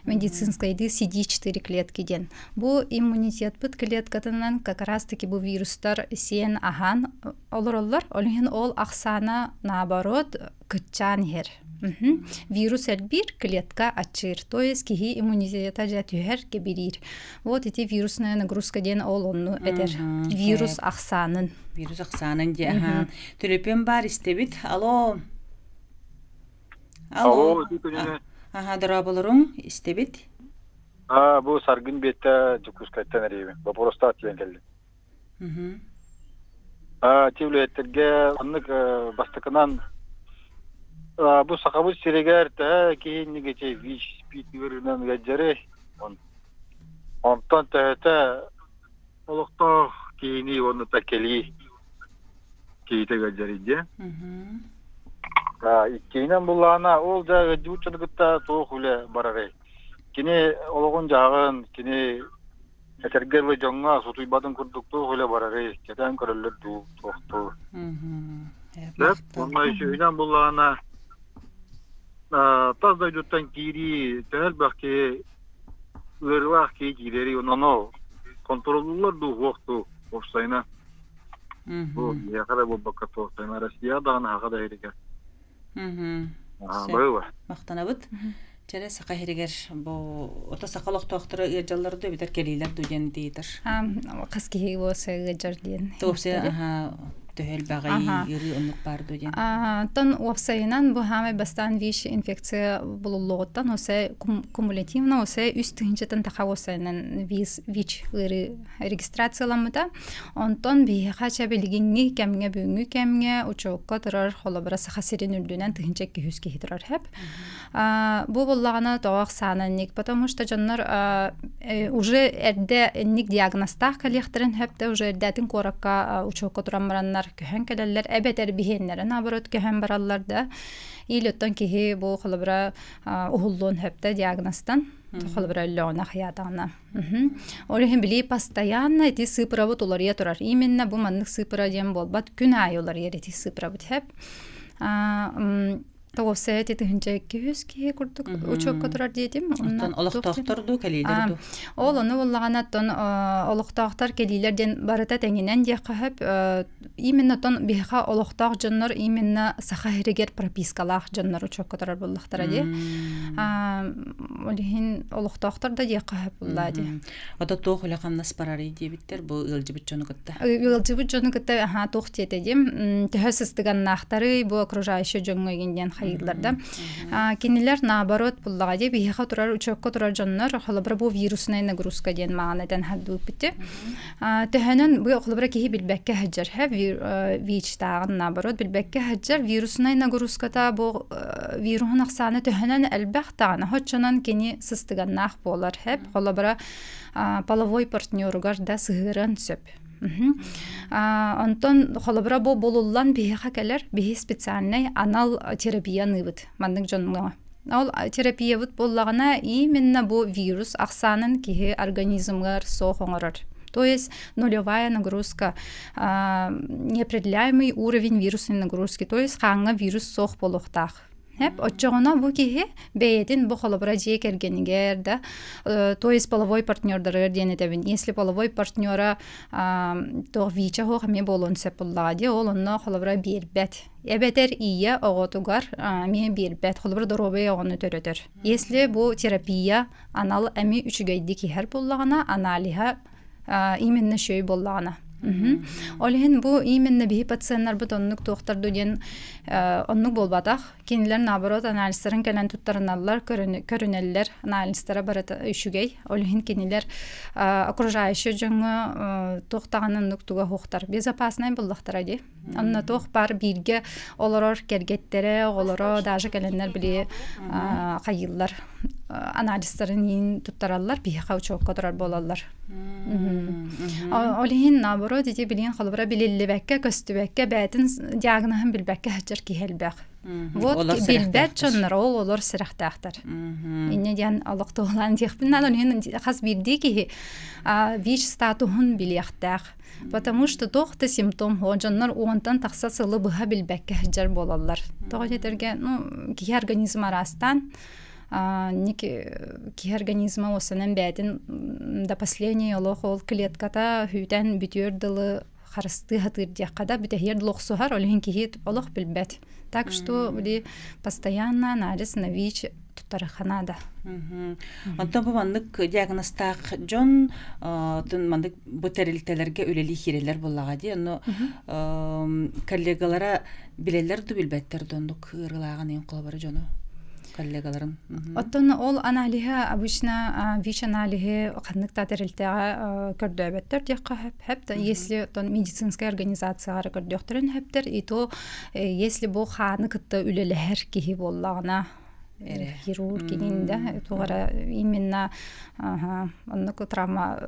медицинскайдыы CD4 клетки диэн. Бу иммунитетпыт клеткатынан как раз таки бу вирустар сиэн аһаан олороллор. Ол иһин ол ахсаана наоборот кыччаан иһэр. Вирус элбиир, клетка аччыыр. То есть киһи иммунитета дьэ түһэр, кэбириир. Вот ити вирусная нагрузка диэн ол онну этэр. Вирус ахсаанын. Вирус ахсаанын диэ. Аха. Төлөпүөн баар истэбит. Алло. Алло. Аха, дорооболоруҥ, истэбит. А, бу Саргын Биэтэ Дьокуускайтан эрийэбин. Боппуруостаах тиийэн кэллим. Ти үлэһиттэргэ оннук бастакынан бу Сахабыт сиригэр төһө киһи иннигичи ВИЧ СПИД ыарыынан ыалдьарый? Онтон төһөтө олохтоох киһини уонна кэлии киһитэ ыалдьарый диэн. Иккиһинэн буллаҕына ол да ыалдьыбыт дьону кытта туох үлэ барарый? Кини олоҕун-дьаһаҕын, кини Этэргэ дылы дьоҥҥо сутуйбатын курдук туох үлэ барарый, кэтээн көрөллөр дуу, туох дуу. Сөп, уонна үсүһүнэн буллаҕына тас дойдуттан киирии төһө элбэх киһи ыарыылаах киһи киирэрий, ону хонтуруоллууллар дуу, суох дуу, уопсайынан. Бу биһиэхэ эрэ буолбакка туохтайна Россия даҕаны аһаҕа да иһигэр. Махтанабыт. Чэрэ саха иһиригэр бу ото саха олохтоохторо ыалдьаллар дуу эбэтэр кэлиилэр дуу диэн ыйытар. Хас киһи уоса ыалдьар диэн. Туопсайа аха төһө элбэҕий ыарыы оннук баар дуу диэн. Оттон уопсайынан бу хаамай бастаан ВИЧ инфекция булуллуоҕуттан уоса кумулятивно уоса үс тыһыынчаттан таха уопсайынан ВИЧ ыарыы регистрацияламмыта. Онтон биһиэхэ чэ билигиҥҥи кэмҥэ бүгүҥҥү кэмҥэ учуокка турар холобура Саха сирин үрдүнэн 1200 киһи турар хэп. Бу буоллаҕына тоҕо ахсаана инник, потому что дьоннор уже эрдэ инник диагнозтаах кэлиэхтэрин сөп да уже эрдээтин куоракка учуокка туран бараннар көһөн кэлэллэр эбэтэр биһиэннэрэ наоборот көһөн бараллар да или оттон киһи бу холобура уһуллуон сөп да диагнозтан холобура өллөҕүнэ хайаатаҕына Ол иһин билии постоянно ити сыыпырабыт уларыйа турар. Именно бу маннык сыыпыра диэн буолбат, күн аайы уларыйар ити сыыпырабыт хэп. Тоҕус эти 1200 киһи курдук учуокка турар диэтим. Оттон олохтоохтор дуу, кэлиилэр дуу? Ол ону буоллаҕына оттон олохтоохтор кэлиилэр диэн барыта тэҥинэн диэххэ сөп. Именно оттон биһиэхэ олохтоох дьоннор именно Саха сиригэр пропискалаах дьоннор учуокка турар буоллахтара дии. Ол иһин олохтоохтор да диэххэ сөп буоллаа дии. Ото туох үлэ-хамнас барарый диэбиттэр бу ыалдьыбыт дьону кытта? Ыалдьыбыт дьону кытта аһаа туох диэтэ диим төһө сыстыганнаахтарый бу окружающий дьоҥҥо игин диэн хайыыллар да. Кинилэр наоборот буллаҕа дии биһиэхэ турар учуокка турар дьоннор холобура бу вирусная нагрузка диэн маҕан этэн хардыыппыт. Төһөнөн бу холобура киһи билбэккэ сылдьар ВИЧ-тааҕын наоборот билбэккэ сылдьар вируснай нагрузката бу вируһун ахсаана төһөнөн элбэх даҕаны оччонон кини сыстыганнаах буолар хэп холобура половой партнеругар да сыһыарыан сөп. Онтон холобура бу булуллан биһиэхэ кэлэр биһи специальнай анал терапия аныыбыт маннык дьоҥҥо. Ол терапиябыт буоллаҕына именно бу вирус ахсаанын киһи организмыгар суох оҥорор. То есть нулевая нагрузка, неопределяемый уровень вирусной нагрузки, то есть хааҥҥа вирус суох буолуохтаах. Эп оччоҕуна бу киһи бэйэтин бу холобура дьиэ кэргэнигэр да, то есть половой партнердарыгар диэн этэбин. Если половой партнера туох ВИЧа суох эмиэ буолуон сөп буоллаҕа дии, ол онно холобура биэрбэт. Эбэтэр ийэ оҕотугар эмиэ биэрбэт, холобура доруобай оҕону төрөтөр. Если бу терапия анал эми үчүгэйдик иһэр буоллаҕына, аналиһа именно үчүгэй буоллаҕына. Ол иһин бу именно биһи пациеннарбыт оннук туохтарду диэн оннук буолбатах. Кинилэр наоборот анализтарын кэлэн туттарыналлар, көрүнэллэр, анализтара барыта үчүгэй. Ол иһин кинилэр окружающий дьоҥҥо туох даҕаны оннук туга суохтар. Безопасный буллахтара дии. Онно туох баар бииргэ олорор кэргэттэрэ, оҕолоро даже кэлэннэр били хайыыллар анализтарын иин туттараллар, биһиэхэ учуокка турар буолаллар. Ол иһин наоборот ити билигин холобура билиллибэккэ, көстүбэккэ, бэйэтин диагноһын билбэккэ сылдьар киһи элбэх. Вот билбэт дьоннор ол олор сэрэхтээхтэр. Инньэ диэн олох туһулаан диэхпин наада, ол иһин хас биирдии киһи ВИЧ статуһун билиэхтээх. Потому что туох да симптом суох, дьоннор уонтан тахса сылы быһа билбэккэ сылдьар буолаллар. Тоҕо диэтэргэ, ну, киһи организм араастаан киһи организма уоссанан бэйэтин до последней олох ол клетката хүүтэн бүтүөр дылы харыстыы сатыыр диэххэ да бүтэһиэр дылы охсуһар, ол иһин киһи олох билбэт. Так что били постоянно анализ на ВИЧ туттарыха наада. Онтон бу маннык диагнозтаах дьон маннык бу тэрилтэлэргэ үлэлии киирэллэр буоллаҕа дии. Ону коллегалара билэллэр да билбэттэр да оннук ыарыылааҕын иһин холобура дьону коллегаларын. Оттон ол аналиһы обычно ВИЧ аналиһы ханнык да тэрилтэҕэ көрдөөбөттөр диэххэ сөп. Если оттон медицинская организацияҕа көрдүөхтэрин сөптөр, и то если бу хааны кытта үлэлэһэр киһи буоллаҕына хирург кинин да туох эрэ именно оннук травма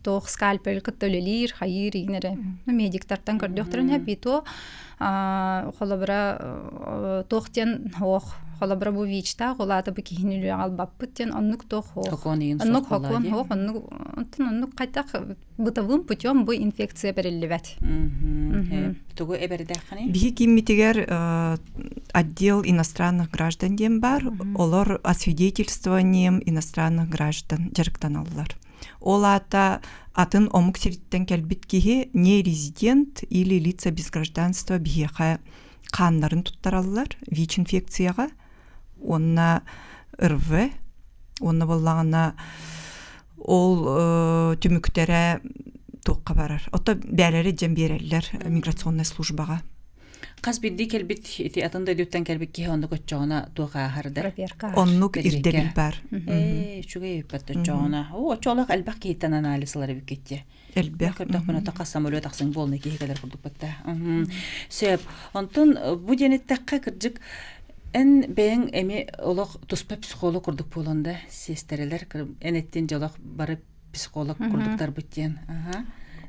туох скальпель кытта үлэлиир хайыыр игин эрэ медиктартан көрдөхтөрүн хэппи то холобура туох диэн ох холобура бу ВИЧтаах ол аата бу киһини үлэҕэ албаппыт диэн оннук туох ох оннук хокуон ох оннук онтон оннук хайдах бытовым путем бу инфекция бэриллибэт. Тугу эбэрдэххиний? Биһи киммитигэр отдел иностранных граждан диэн бар. Олор освидетельствованием иностранных граждан дьарыктаналлар. Ол аата атын омук сириттэн кэлбит киһи не резидент или лица без гражданства биһиэхэ хааннарын туттараллар ВИЧ-инфекцияҕа уонна РВ уонна буоллаҕына ол түмүктэрэ туохха барар ото бээлэри дьэн биэрэллэр миграционнай службаҕа Хас биирдии кэлбит ити атын дойдуттан кэлбит киһи оннук оччоҕуна туох ааһар да? Проверка Оннук ирдэбил бар. Ээ, үчүгэй эбиппэт оччоҕуна. Оо, оччолох элбэх киһиттэн анализ ылар эбиккит дии. Элбэх. Көрдөхпүнэ хас самолет ахсын буолна киһи кэлэр курдук батта. Сөп. Онтон бу диэн эттэххэ кырдьык эн бэйэҥ эми олох туспа психолог курдук буолан да сиэстэрэлэр эн эттин дьолох бары психолог курдуктарбыт диэн. Аха.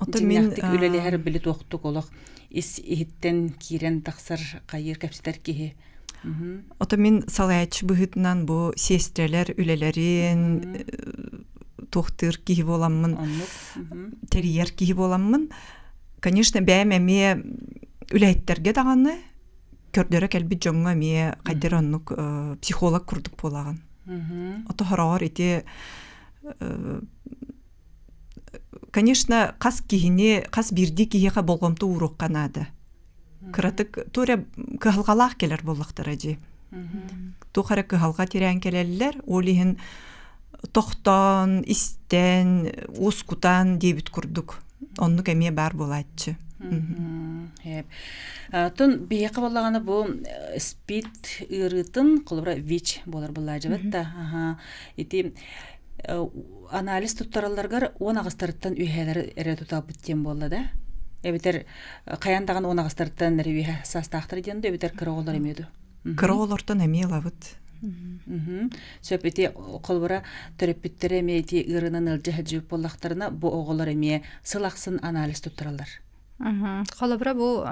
Дьиҥнээхтик үлэлэһэр били туохтук олох ис иһиттэн киирэн тахсар хайыыр кэпсэтэр киһи. Ото мин салайааччы быһыытынан бу сиэстрэлэр үлэлэрин туохтыыр киһи буоламмын, тэрийэр киһи буоламмын, конечно, бэйэм эмиэ үлэһиттэргэ даҕаны көрдөрө кэлбит дьоҥҥо эмиэ хайдах оннук психолог курдук буолаҕын. Ото хороҕор ити конечно, хас киһини, хас биирдии киһиэхэ болҕомто ууруохха наада. Кыратык ту эрэ кыһалҕалаах кэлэр буоллахтара дии. Туох эрэ кыһалҕа тирээн кэлэллэр, ол иһин тохтоон, истэн, уоскутан диэбит курдук. Оннук эмиэ баар буолааччы. Тон биһиэхэ буоллаҕына бу спид ыарыытын, холобура ВИЧ буолар буоллаадьыбат да. Ити анализ туттаралларыгар 18-тарыттан үөһээлэр эрэ туталбыт диэн буолла да? Эбэтэр хайаан даҕаны 18-тарыттан эрэ үөһэ саастаахтар диэн да эбэтэр кыра оҕолор эмиэ дуо? Кыра оҕолортон эмиэ ылабыт. Сөп ити холобура төрөппүттэрэ эмиэ ити ыарыынан ыалдьа сылдьыбыт буоллахтарына бу оҕолор эмиэ сыл ахсын анализ туттараллар. Холобура бу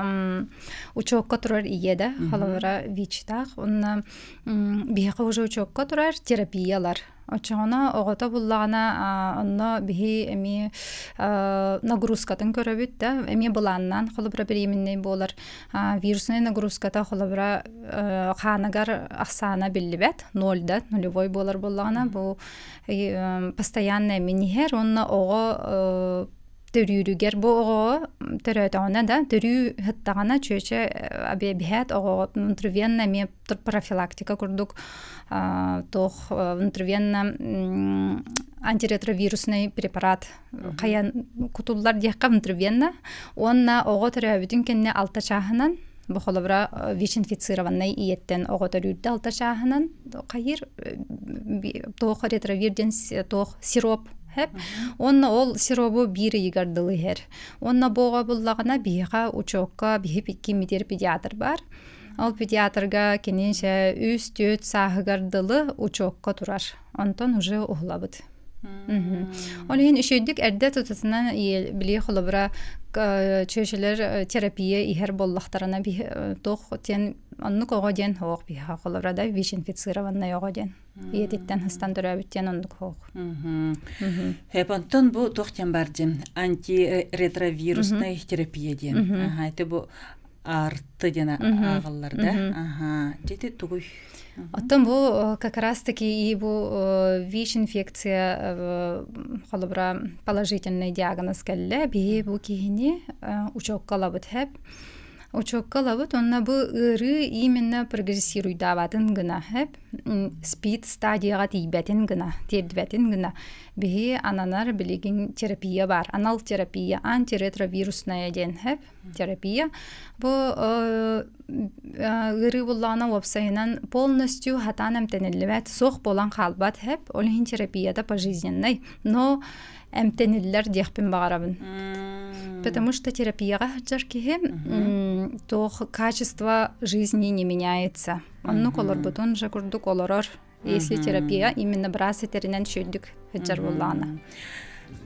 учуокка турар ийэ да, холобура ВИЧтаах, уонна биһиэхэ уже учуокка турар терапиялар. Оччоҕуна оҕото буллаҕына онно биһи эмиэ нагрузкатын көрөбүт да, эмиэ былааннаан холобура беременнэй буолар. Вирусная нагрузката холобура хааныгар ахсаана биллибэт, ноль да, нулевой буолар буоллаҕына бу постоянно эмин иһэр уонна оҕо төрүүрүгэр бу оҕоҕо төрөөтөҕүнэ да төрүү сыттаҕына чүөчэ биһээт оҕоҕо внутривенно эмиэ профилактика курдук туох внутривенно антиретровируснай препарат хайан кутуллар диэххэ внутривенно уонна оҕо төрөөбүтүн кэннэ алта чааһынан бу холобура ВИЧ-инфицированнай ийэттэн оҕо төрүүрдэ алта чааһынан хайыр туох ретровир диэн туох сироп хэп уонна ол сиробу биир ыйыгар дылы иһэр уонна бу оҕо буллаҕына биһиэхэ учуокка биһи киммитир педиатр бар ол педиатрга кини үс-түөрт сааһыгар дылы учуокка турар онтон уже уһулабыт. Ол иһин үчүгэйдик эрдэ тутатынан били холобура чүөчэлэр терапия иһэр буоллахтарына туох диэн оннук оҕо диэн суох биһиэхэ холобура да ВИЧ-инфицированнай оҕо диэн ийэтиттэн хастан төрөөбүт диэн оннук суох. Хэп онтон бу туох диэн бар диэн антиретровируснай терапия диэн. Аха это бу аарты диэн ааҕаллар да. Аха. Дьити тугуй? Оттон бу как раз таки и бу ВИЧ-инфекция холобура положительный диагноз кэллэ. Биһи бу киһини учуокка ылабыт хэп. Учуокка ылабыт уонна бу ыарыы именно прогрессируйдаабатын гына хэп. СПИД стадияҕа тиийбэтин гына, тиэрдибэтин гына биһи ананар билигин терапия бар. Анал терапия антиретровирусная диэн хэп. терапия. Бу ыарыы буллаҕына уопсайынан полностью хатаан эмтэниллибэт, суох буолан хаалбат хэп, ол иһин терапията пожизненный, но эмтэниллэр диэхпин баҕарабын. Потому что терапияҕа сылдьар киһи туох качество жизни не меняется. Оннук олорбутун же курдук олорор. Если терапия именно быраас этэринэн үчүгэйдик сылдьар буоллаҕына.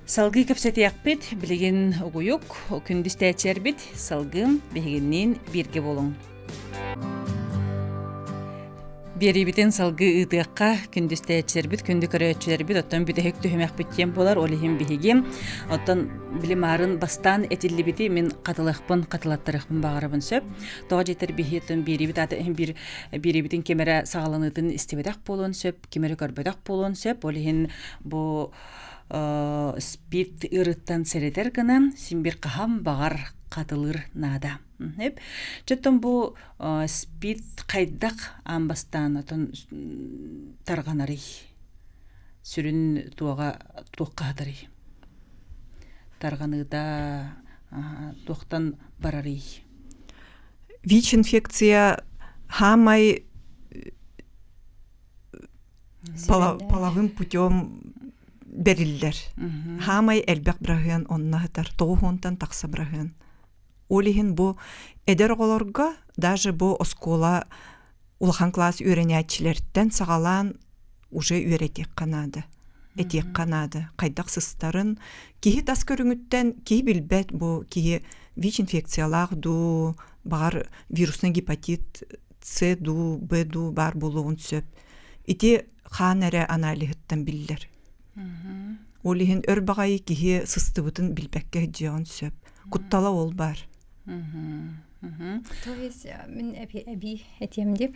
Салгыы кэпсэтиэхпит, билигин угуйук, күндүс тээчэрбит, салгыым биһигинниин бииргэ буолуҥ. Биэриибитин салгыы ыытыахха күндүс тээччилэрбит, күндү көрөөччүлэрбит, оттон бүтэһик түһүмэхпит диэн буолар, ол иһин биһиги оттон били маарын бастаан этиллибити мин хатылыахпын, хатылаттарыахпын баҕарабын сөп. Тоҕо диэтэр биһи оттон биэриибит аата иһин биир биэриибитин ким эрэ саҕаланыытын истибэтэх буолуон сөп, ким эрэ көрбөтөх буолуон сөп. Ол иһин бу спирт ыарыттан сэрэтэр гынан син бир хаһан баҕар хатылыыр наада. Чоттон бу спирт хайдах аан бастаан отон тарҕанарый? Сүрүн туоҕа туохха хатарый? Тарҕаныыта туохтан барарый? ВИЧ-инфекция хаамай половым путем бэриллэр. Хаамай элбэх быраһыан онно сытар, тоҕус тахса быраһыан. Ол иһин бу эдэр оҕолорго даже бу оскуола улахан класс үөрэнээччилэртэн саҕалаан уже үөрэтиэххэ наада. Этиэххэ наада. Хайдах сыстарын киһи тас көрүҥүттэн киһи билбэт бу киһи ВИЧ-инфекциялаах дуу, баҕар вируснай гепатит С дуу, Б дуу баар буолуон сөп. Ити хаан эрэ аналиһыттан биллэр. Ол иһин өр баҕайы киһи сыстыбытын билбэккэ сылдьыаҕын сөп. Куттала ол баар. То есть мин эбии этиэм дии.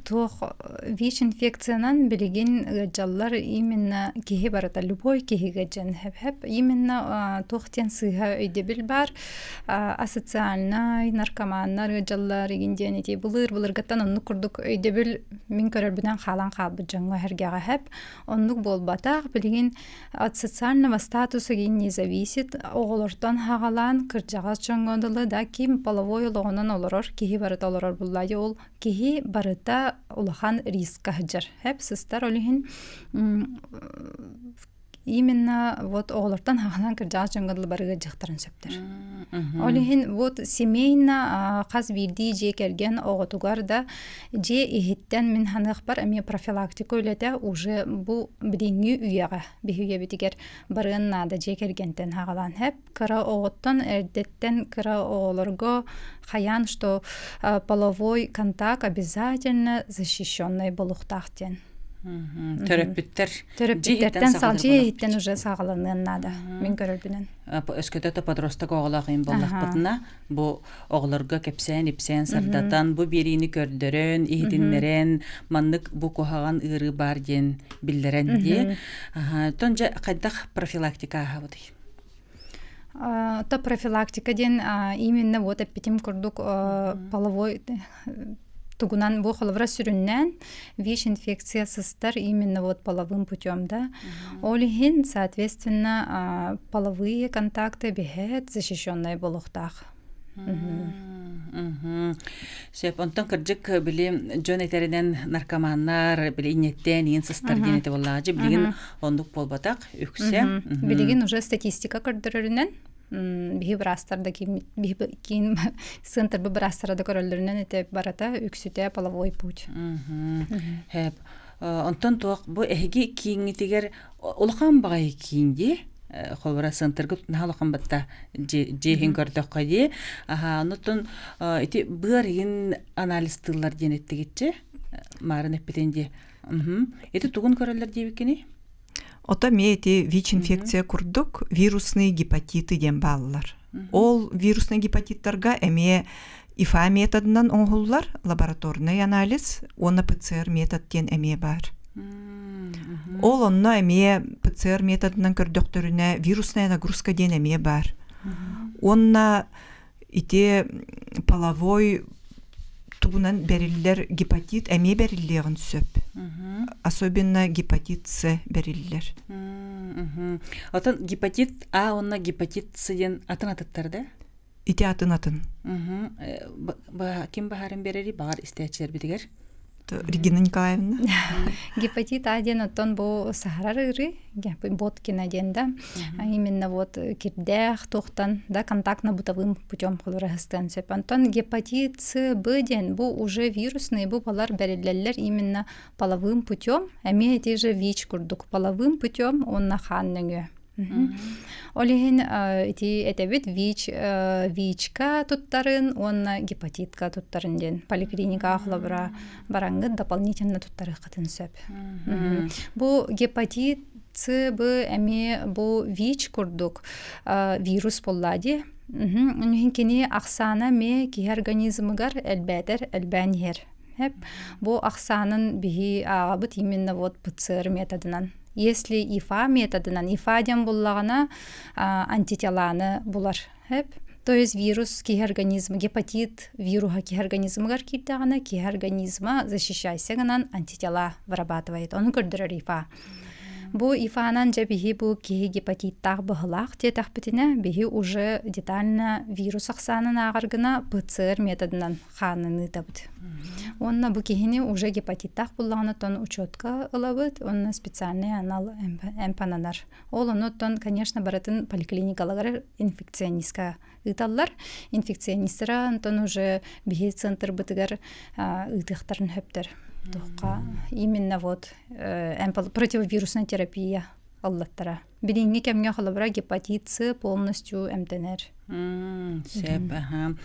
Туох ВИЧ-инфекциянан билигин ыалдьаллар именно киһи барыта любой киһигэ дьэн хэп именно туох диэн сыыһа өйдөбүл баар асоциальнай наркоманнар ыалдьаллар игин диэн ити былыр былыргыттан оннук курдук өйдөбүл мин көрөрбүнэн хаалан хаалбыт дьоҥҥо эргэҕэ хэп оннук буолбатах билигин От социального статуса не зависит. Оҕолортон хаҕалаан кырдьаҕас дьоҥҥо дылы да ким половой олоҕунан олорор киһи барыта олорор булла ол киһи барыта улахан риска сылдьар. Хэп сыстар ол иһин именно вот оҕолортон хаҕалаан кырдьаҕас дьоҥҥо дылы барыга дьахтарын сөптөр. Ол иһин вот семейно хас биирдии дьиэ кэргэн оҕотугар да Дьиэ иһиттэн мин ханыахпар эмиэ профилактика үлэтэ уже бу билиҥҥи үйэҕэ биһи үйэбитигэр барыан наада дьиэ кэргэнтэн хаҕалаан хэп кыра оҕоттон эрдэттэн кыра оҕолорго хайаан что половой контакт обязательно защищенный буолуохтаах диэн төрөппүттэр төрөппүттэртэн дьиэ иһиттэн уже саҕаланыан наада мин көрөрбүнэн өскөтө то подросток оҕолоох им буоллахпытына бу оҕолорго кэпсээн-ипсээн сырдатан, бу биэриини көрдөрөн, иһитиннэрэн, маннык бу куһаҕан ыарыы баар диэн биллэрэн дии. Оттон дьэ хайдах профилактика ааһабытый? То профилактика диэн именно вот эппитим курдук половой. Тугунан бу холобура сүрүннээн ВИЧ-инфекция сыстар именно вот половым путем, да. Ол иһин, соответственно, половые контакты биһэт защищенная буолуохтаах. Сөп. Онтон кырдьык били дьон этэринэн наркоманнар били иннеттэн иин сыстар диэн этэ буоллаҕа. Билигин оннук буолбатах үксэ. Билигин уже статистика көрдөрөрүнэн биһи быраастар да киин центрбы быраастара да көрөллөрүнэн этэ барата үксүтэ половой путь. Хэп. Онтон туох бу эһиги кииҥҥитигэр улахан баҕайы киин дии холобура центрга наһаа улахан батта дьиэһин көрдөххө дии аха оннуттан ити быар иһин анализтыыллар диэн эттигитчи маарын эппитин дии ити тугун көрөллөр диэбиккиний Ото эмиэ ити ВИЧ-инфекция курдук вирусные гепатиты диэн бааллар. Ол вирусный гепатиттарга эмиэ ИФА методынан оҥоһуллар лабораторный анализ уонна ПЦР метод диэн эмиэ баар. Ол онно эмиэ ПЦР методынан көрдөхтөрүнэ вирусная нагрузка диэн эмиэ баар. Уонна ити половой тугунан бэриллэр гепатит эмиэ бэриллиэҕин сөп. Особенно гепатит С бэриллэр. Отон гепатит А уонна гепатит С диэн атын атыттар да? Ити атын атын. Ким баһарын берери баҕар истээччилэрбитигэр? Регина Николаевна. Гепатит А диэн оттон бу саһарар ыарыы, Боткина диэн да, именно вот кирдээх туохтан да контактно-бытовым путем холураһыстыан сөп. Онтон гепатит С, Б диэн бу уже вирусный, бу балар бэриллэллэр именно половым путем, эмиэ ити же ВИЧ курдук половым путем уонна хаан нөҥүө. Ол иһин ити этэбит ВИЧ ВИЧка туттарын уонна гепатитка туттарын диэн поликлиникаҕа холобура бараҥҥыт дополнительно туттарыаххытын сөп. Бу гепатит С, Б эмиэ бу ВИЧ курдук вирус буолла дии. Иһин кини ахсаана эмиэ киһи организмыгар элбээтэр элбээн иһэр. Бу ахсаанын биһи ааҕабыт именно вот ПЦР методынан. Если ИФА методынан, ИФА диэн буллаҕына антителаны булар. То есть вирус киһи организма, гепатит вируһа киһи организмыгар киирдэҕинэ, киһи организма защищайся гынан антитела вырабатывает. Ону көрдөрөр ИФА. Бу ИФАнан дьэ биһи бу киһи гепатиттаах быһылаах диэтэхпитинэ, биһи уже детально вирус ахсаанын ааҕар гына ПЦР методынан хаанын ыытабыт. Уонна бу киһини уже гепатиттаах буллаҕына тон учетка ылабыт уонна специальный анал эмпананар. Ол онуттан, конечно, барытын поликлиникаларыгар инфекционистка ыыталлар. Инфекционистара онтон уже биһи центрбытыгар ыытыахтарын сөптөр. Туохха именно вот противовирусная терапия аллаттара. Билиҥҥи кэмҥэ холобура гепатит С полностью эмтэнэр. Сөп, аха.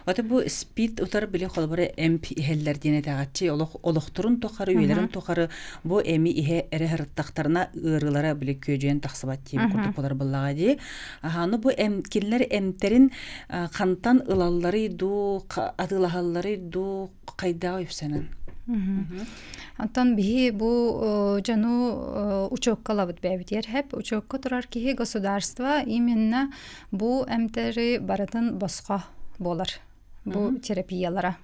Ото бу спид утары били холобура эмп иһэллэр диэн этэҕэччи олох олохторун тухары, үйэлэрин тухары бу эми иһэ эрэ һырыттахтарына ыарыылара били күөдьүйэн тахсыбат диэн курдук болар буллаҕа дии. Аха, ну бу эм кинилэр эмтэрин хантан ылалларый дуу, атыылаһалларый дуу, хайдаҕа үпсэнэн? Онтон биһи бу дьону учуоккалабыт бэйэбитигэр хэп учуокка турар киһи государство именно бу эмтэри барытын босхо буолар бу терапиялара.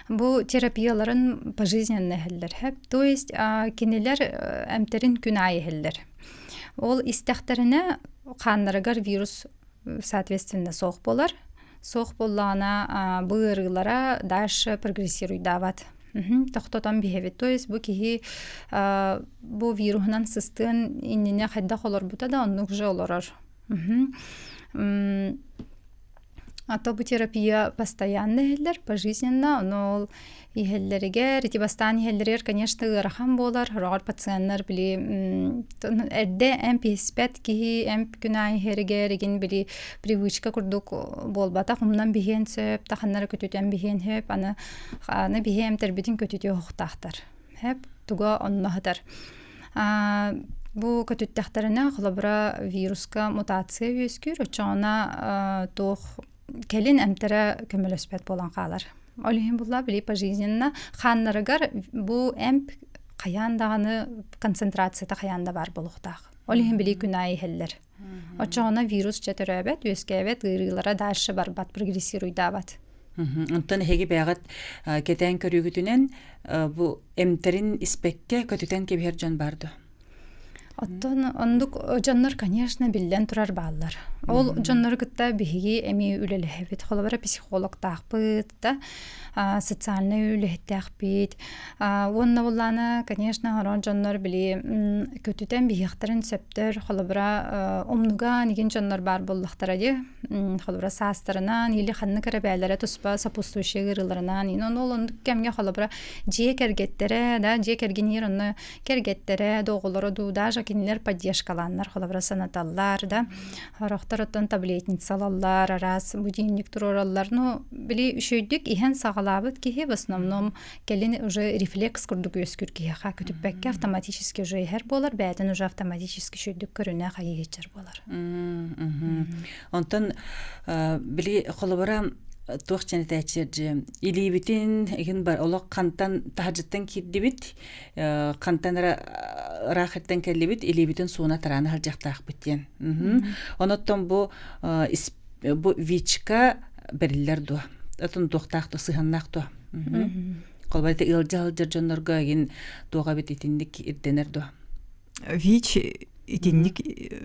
Бу терапияларын пожизненно иһэллэр хэп то есть кинилэр эмтерин күн аайы иһэллэр. Ол истэхтэринэ хааннарыгар вирус соответственно суох буолар. Суох буоллаҕына бу ыарыылара дальше прогрессируйдаабат. Тохтотон биһэбит. То есть бу киһи бу вируһунан сыстыан иннинэ хайдах олорбута да оннук же олорор. А то бу терапия постоянно иһиллэр, пожизненно, ону ол иһэллэригэр, ити бастаан иһэллэригэр, конечно, ыарахан буолар. Сороҕор пациеннар били эрдэ эмп иһиспэт киһи эмп күн аайы иһэригэр игин били привычка курдук буолбатах, умнан биһиэн сөп, таханнары көтүтэн биһиэн сөп, аны аны биһи эмтэрбитин көтүтүө уохтаахтар. Сөп, туга онно сытар. Бу көтүттэхтэринэ, холобура, вируска мутация үөскүүр, оччоҕуна туох кэлин эмтэрэ көмөлөспөт буолан хаалар. Ол иһин булла били пожизненно хааннарыгар бу эмп хайаан даҕаны концентрацията хайаан да баар буолуохтаах. Ол иһин били күн аайы иһэллэр. Оччоҕуна вирус чэ төрөөбөт, үөскээбэт, ыарыылара дальше барбат, прогрессируйдаабат. Онтон эһиги бэйэҕит кэтээн көрүүгүтүнэн бу эмтэрин испэккэ көтүтэн кэбиһэр дьон баар дуо? Оттон оннук дьоннор, конечно, биллэн турар бааллар. Ол дьоннору кытта биһиги эмиэ үлэлэһэбит. Холобура, психологтаахпыт да, социальнай үлэһиттээхпит. Уонна буллаана, конечно, хорон дьоннор били көтүтэн биһиэхтэрин сөптөр. Холобура, умнуга нигин дьоннор баар буоллахтара дии. Холобура, саастарынан или ханнык эрэ бээлэрэ туспа сопутствующие ыарыыларынан. Ол оннук кэмҥэ холобура дьиэ кэргэттэрэ, да, дьиэ кэргиниир онно кэргэттэрэ да оҕолоро дуу даже кинилэр поддержкалааннар холобура санаталлар да сорохтор оттон таблетница ылаллар араас будильник туруораллар ну били үчүгэйдик иһэн саҕалаабыт киһи в основном кэлин уже рефлекс курдук үөскүүр киһиэхэ көтүппэккэ автоматически уже иһэр буолар бэйэтин уже автоматически үчүгэйдик көрүнэ хайыһыччар буолар. Онтон били холобура туох дьэн этээччилэр илиибитин игин бар олох хантан таһырдьаттан киирдибит хантан эрэ ыраах иттэн кэллибит илиибитин сууна тараана сылдьахтаахпыт диэн. Оноттон бу бу ВИЧка бэриллэр дуо? Отон туохтаах дуо, сыһыаннаах дуо? Холобура ыалдьа сылдьар дьоннорго игин туох эбит итинник ирдэнэр дуо? ВИЧ итинник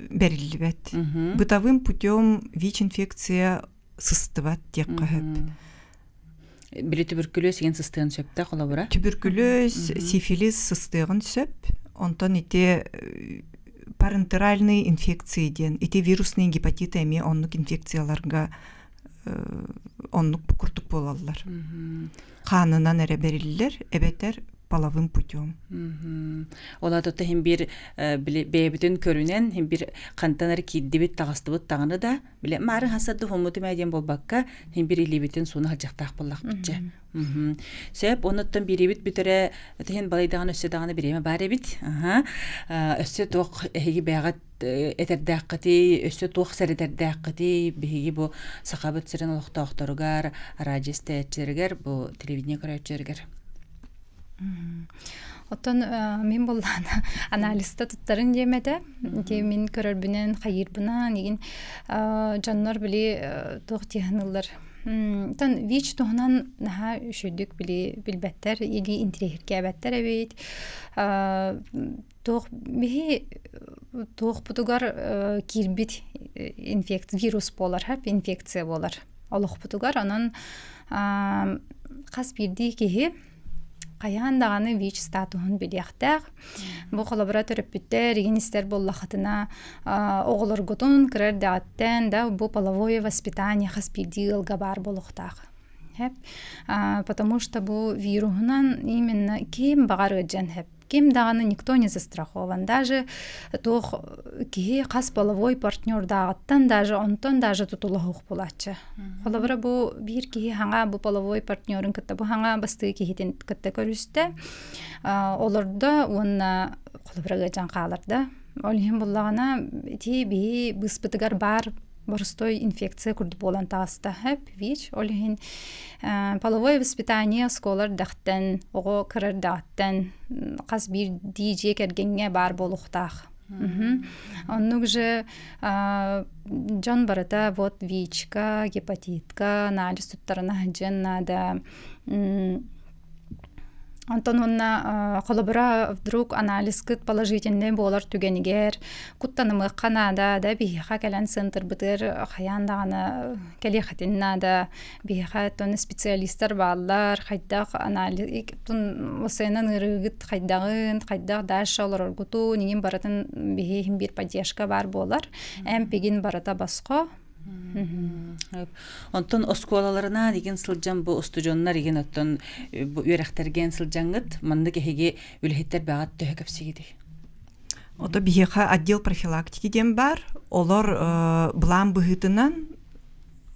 бэриллибэт. Бытовым путем ВИЧ-инфекция сыстыбат диэххэ сөп. Били түбүркүлүөс игин сыстыан сөптө холобура? Түбүркүлүөс, сифилис сыстыаҕын сөп. Онтон ити парентеральные инфекции диэн ити вирусные гепатиты эмиэ оннук инфекцияларга оннук курдук буолаллар. Хаанынан эрэ бэриллэр эбэтэр половым путем. Ол аата иһин биир бэйэбитин көрүнэн иһин биир хантан эрэ киирдибит таҕыстыбыт даҕаны да Биле маары хасады хоммутум ээ диэн буолбакка, хин бир илиибитин сууна сылдьахтаах буоллахпытча. Сөп, онуттан бириибит бүтэрэ тиһин балайдаҕын өссө даҕаны бириэмэ баар эбит. Аха. Өссө туох эһиги бэйэҕит этэрдээххитий, өссө туох сэрэтэрдээххитий биһиги бу Сахабыт сирин олохтоохторугар, радио истээччилэригэр, бу телевидение көрөөччүлэригэр. Оттон мин буллаана анализта туттарын диэм этэ. Ити мин көрөрбүнэн хайыырбынан игин дьоннор били туох тиһаныллар. Тон ВИЧ туһунан наһаа үчүгдүк били билбэттэр или интириэһиргээбэттэр эбит. Туох биһи туохпутугар киирбит инфекция вирус буолар, инфекция буолар олохпутугар. Онон хас биирдии киһи хайаан даҕаны ВИЧ статуһун билиэхтээх. Бу холобура төрөппүттэр игин истэр буоллахытына оҕолоргутун кыра эрдэҕиттэн да бу половое воспитание хас биирдии ыалга баар буолуохтаах. Потому что бу вируһунан именно ким баҕар ыалдьан сөп ким даҕаны никто не застрахован даже туох киһи хас половой партнердааҕыттан даже онтон даже тутулуһуох буолааччы холобура бу биир киһи хаҥа бу половой партнерун кытта бу хаҥа бастыы киһитин кытта көрүстэ олордо уонна холобура ыалдьан хаалар да ол иһин буллаҕына ити биһи быыспытыгар баар боростой инфекция курдук буолан таҕыста хэп ВИЧ ол иһин половое воспитание оскуола эрдэхтэн оҕо кыра эрдэҕиттэн хас биирдии дьиэ кэргэҥҥэ баар буолуохтаах. Оннук же дьон барыта вот ВИЧка, гепатитка анализ туттарына сылдьыан наада. Онтон уонна холобура вдруг анализкыт положительный буолар түгэнигэр куттанымыахха наада да биһиэхэ кэлэн центрбытыгар хайаан даҕаны кэлиэххитин наада биһиэхэ оттон специалистар бааллар хайдах анализ осенан ыарыыгыт хайдаҕын хайдах дальше олороргутун иҥин барытын биһи иһин биир поддержка баар буолар эмпигин барыта босхо. Онтон оскуолаларынаан игин сылдьан бу устудьуоннар игин оттон бу үөрэхтэргэн сылдьаҥҥыт маннык эһиги үлэһиттэр бэҕэт төһө кэпсигитий? Ото биһиэхэ отдел профилактики диэн баар. Олор былаан быһыытынан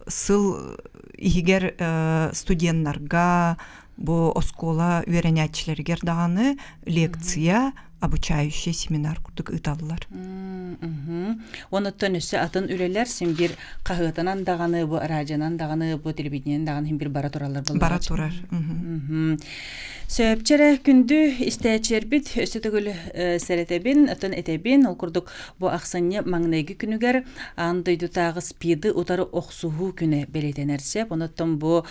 сыл иһигэр студеннарга бу оскуола үөрэнээччилэригэр даҕаны лекция, обучающий семинар курдук ыыталлар. Онуттан өссө атын үлэлэр син биир хаһыатынан даҕаны, бу радионан даҕаны, бу телевидениенэн даҕаны син биир бара тураллар Бара турар. Сөпчэрэ күндү истээччилэрбит өссө төгүл сэрэтэбин, оттон этэбин, ол курдук бу ахсынньы маҥнайгы күнүгэр аан дойдутааҕы СПИДы утары охсуһуу күнэ бэлиэтэнэр сөп. Онуттан бу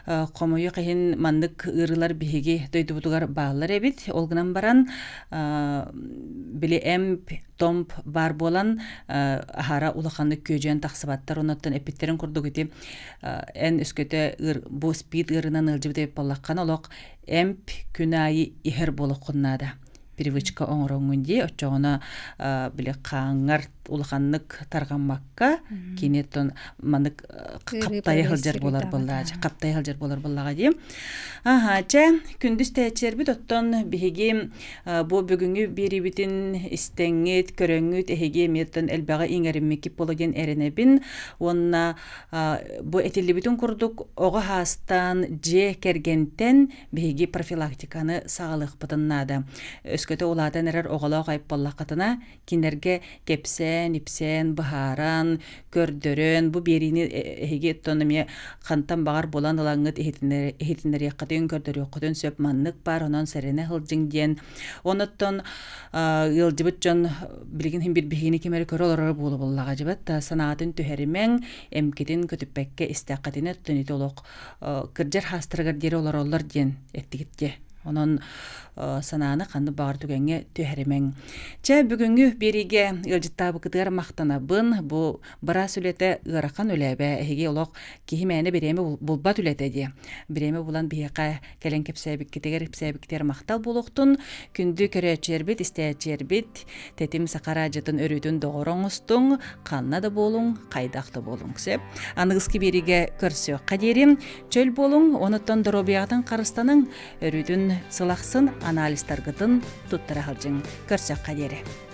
хомойуох иһин маннык ыарыылар биһиги дойдубутугар бааллар эбит. Ол гынан баран били эмп томп баар буолан аһара улаханнык күөдьүйэн тахсыбаттар. Онуттан эппиттэрин курдук ити эн өскөтө бу спид ыарыынан ыалдьыбыт эбит буоллаххына олох эмп күн аайы иһэр буолуоххун наада привычка оҥороҥҥун дии оччоҕуна били хааҥҥар улаханнык тарҕаммакка кини оттон маннык хаптайа сылдьар буолар буоллаҕа хаптайа сылдьар буолар буоллаҕа дии аха чэ күндүс тээччилэрбит оттон биһиги бу бүгүҥҥү биэриибитин истэҥҥит көрөҥҥүт эһиги эмиэ оттон элбэҕи иҥэриммиккит буолуо диэн эрэнэбин уонна бу этиллибитин курдук оҕо саастаан дьиэ кэргэнтэн биһиги профилактиканы саҕалыахпытын наада. Өскөтө улаатан эрэр оҕолоох айыппаллаххытына, кинилэргэ кэпсээн, ипсээн, быһааран, көрдөрөн, бу биэриини эһиги оттон эмиэ хантан баҕар булан ылаҥҥыт иһитиннэриэххитин, көрдөрүөххүтүн сөп маннык баар, онон сэрэнэ сылдьыҥ диэн. Оноттон ыалдьыбыт дьон билигин иһин биһигини ким эрэ көрө олорор буола буоллаҕа дьыбат санаатын түһэримэҥ, эмкитин көтүппэккэ истэххитинэ оттон ити олох кырдьар хаастарыгар диэри олороллор диэн эттигит дии. Онон санааны ханнык баҕар түгэҥҥэ түһэримэҥ. Чэ, бүгүҥҥү биэриигэ ыалдьыттаабыккытыгар махтанабын. Бу быраас үлэтэ ыарахан үлэ эбээ. Эһиги олох киһи мээнэ бириэмэ булбат үлэтэ дии. Бириэмэ булан биһиэхэ кэлэн кэпсээбиккитигэр, ипсээбиккитигэр махтал буолуохтун. Күндү көрөөччүлэрбит, истээччилэрбит, Тэтим Саха араадьытын өрүүтүн доҕор оҥостуҥ, ханна да буолуҥ, хайдах да буолуҥ. Сөп. Аныгыскы биэриигэ көрсүөххэ диэри. Чөл буолуҥ, онуттан доруобуйаҕытын харыстаныҥ, өрүүтүн сылахсын анализтаргытын туттара сылдьыҥ. Көрсүөххэ диэри.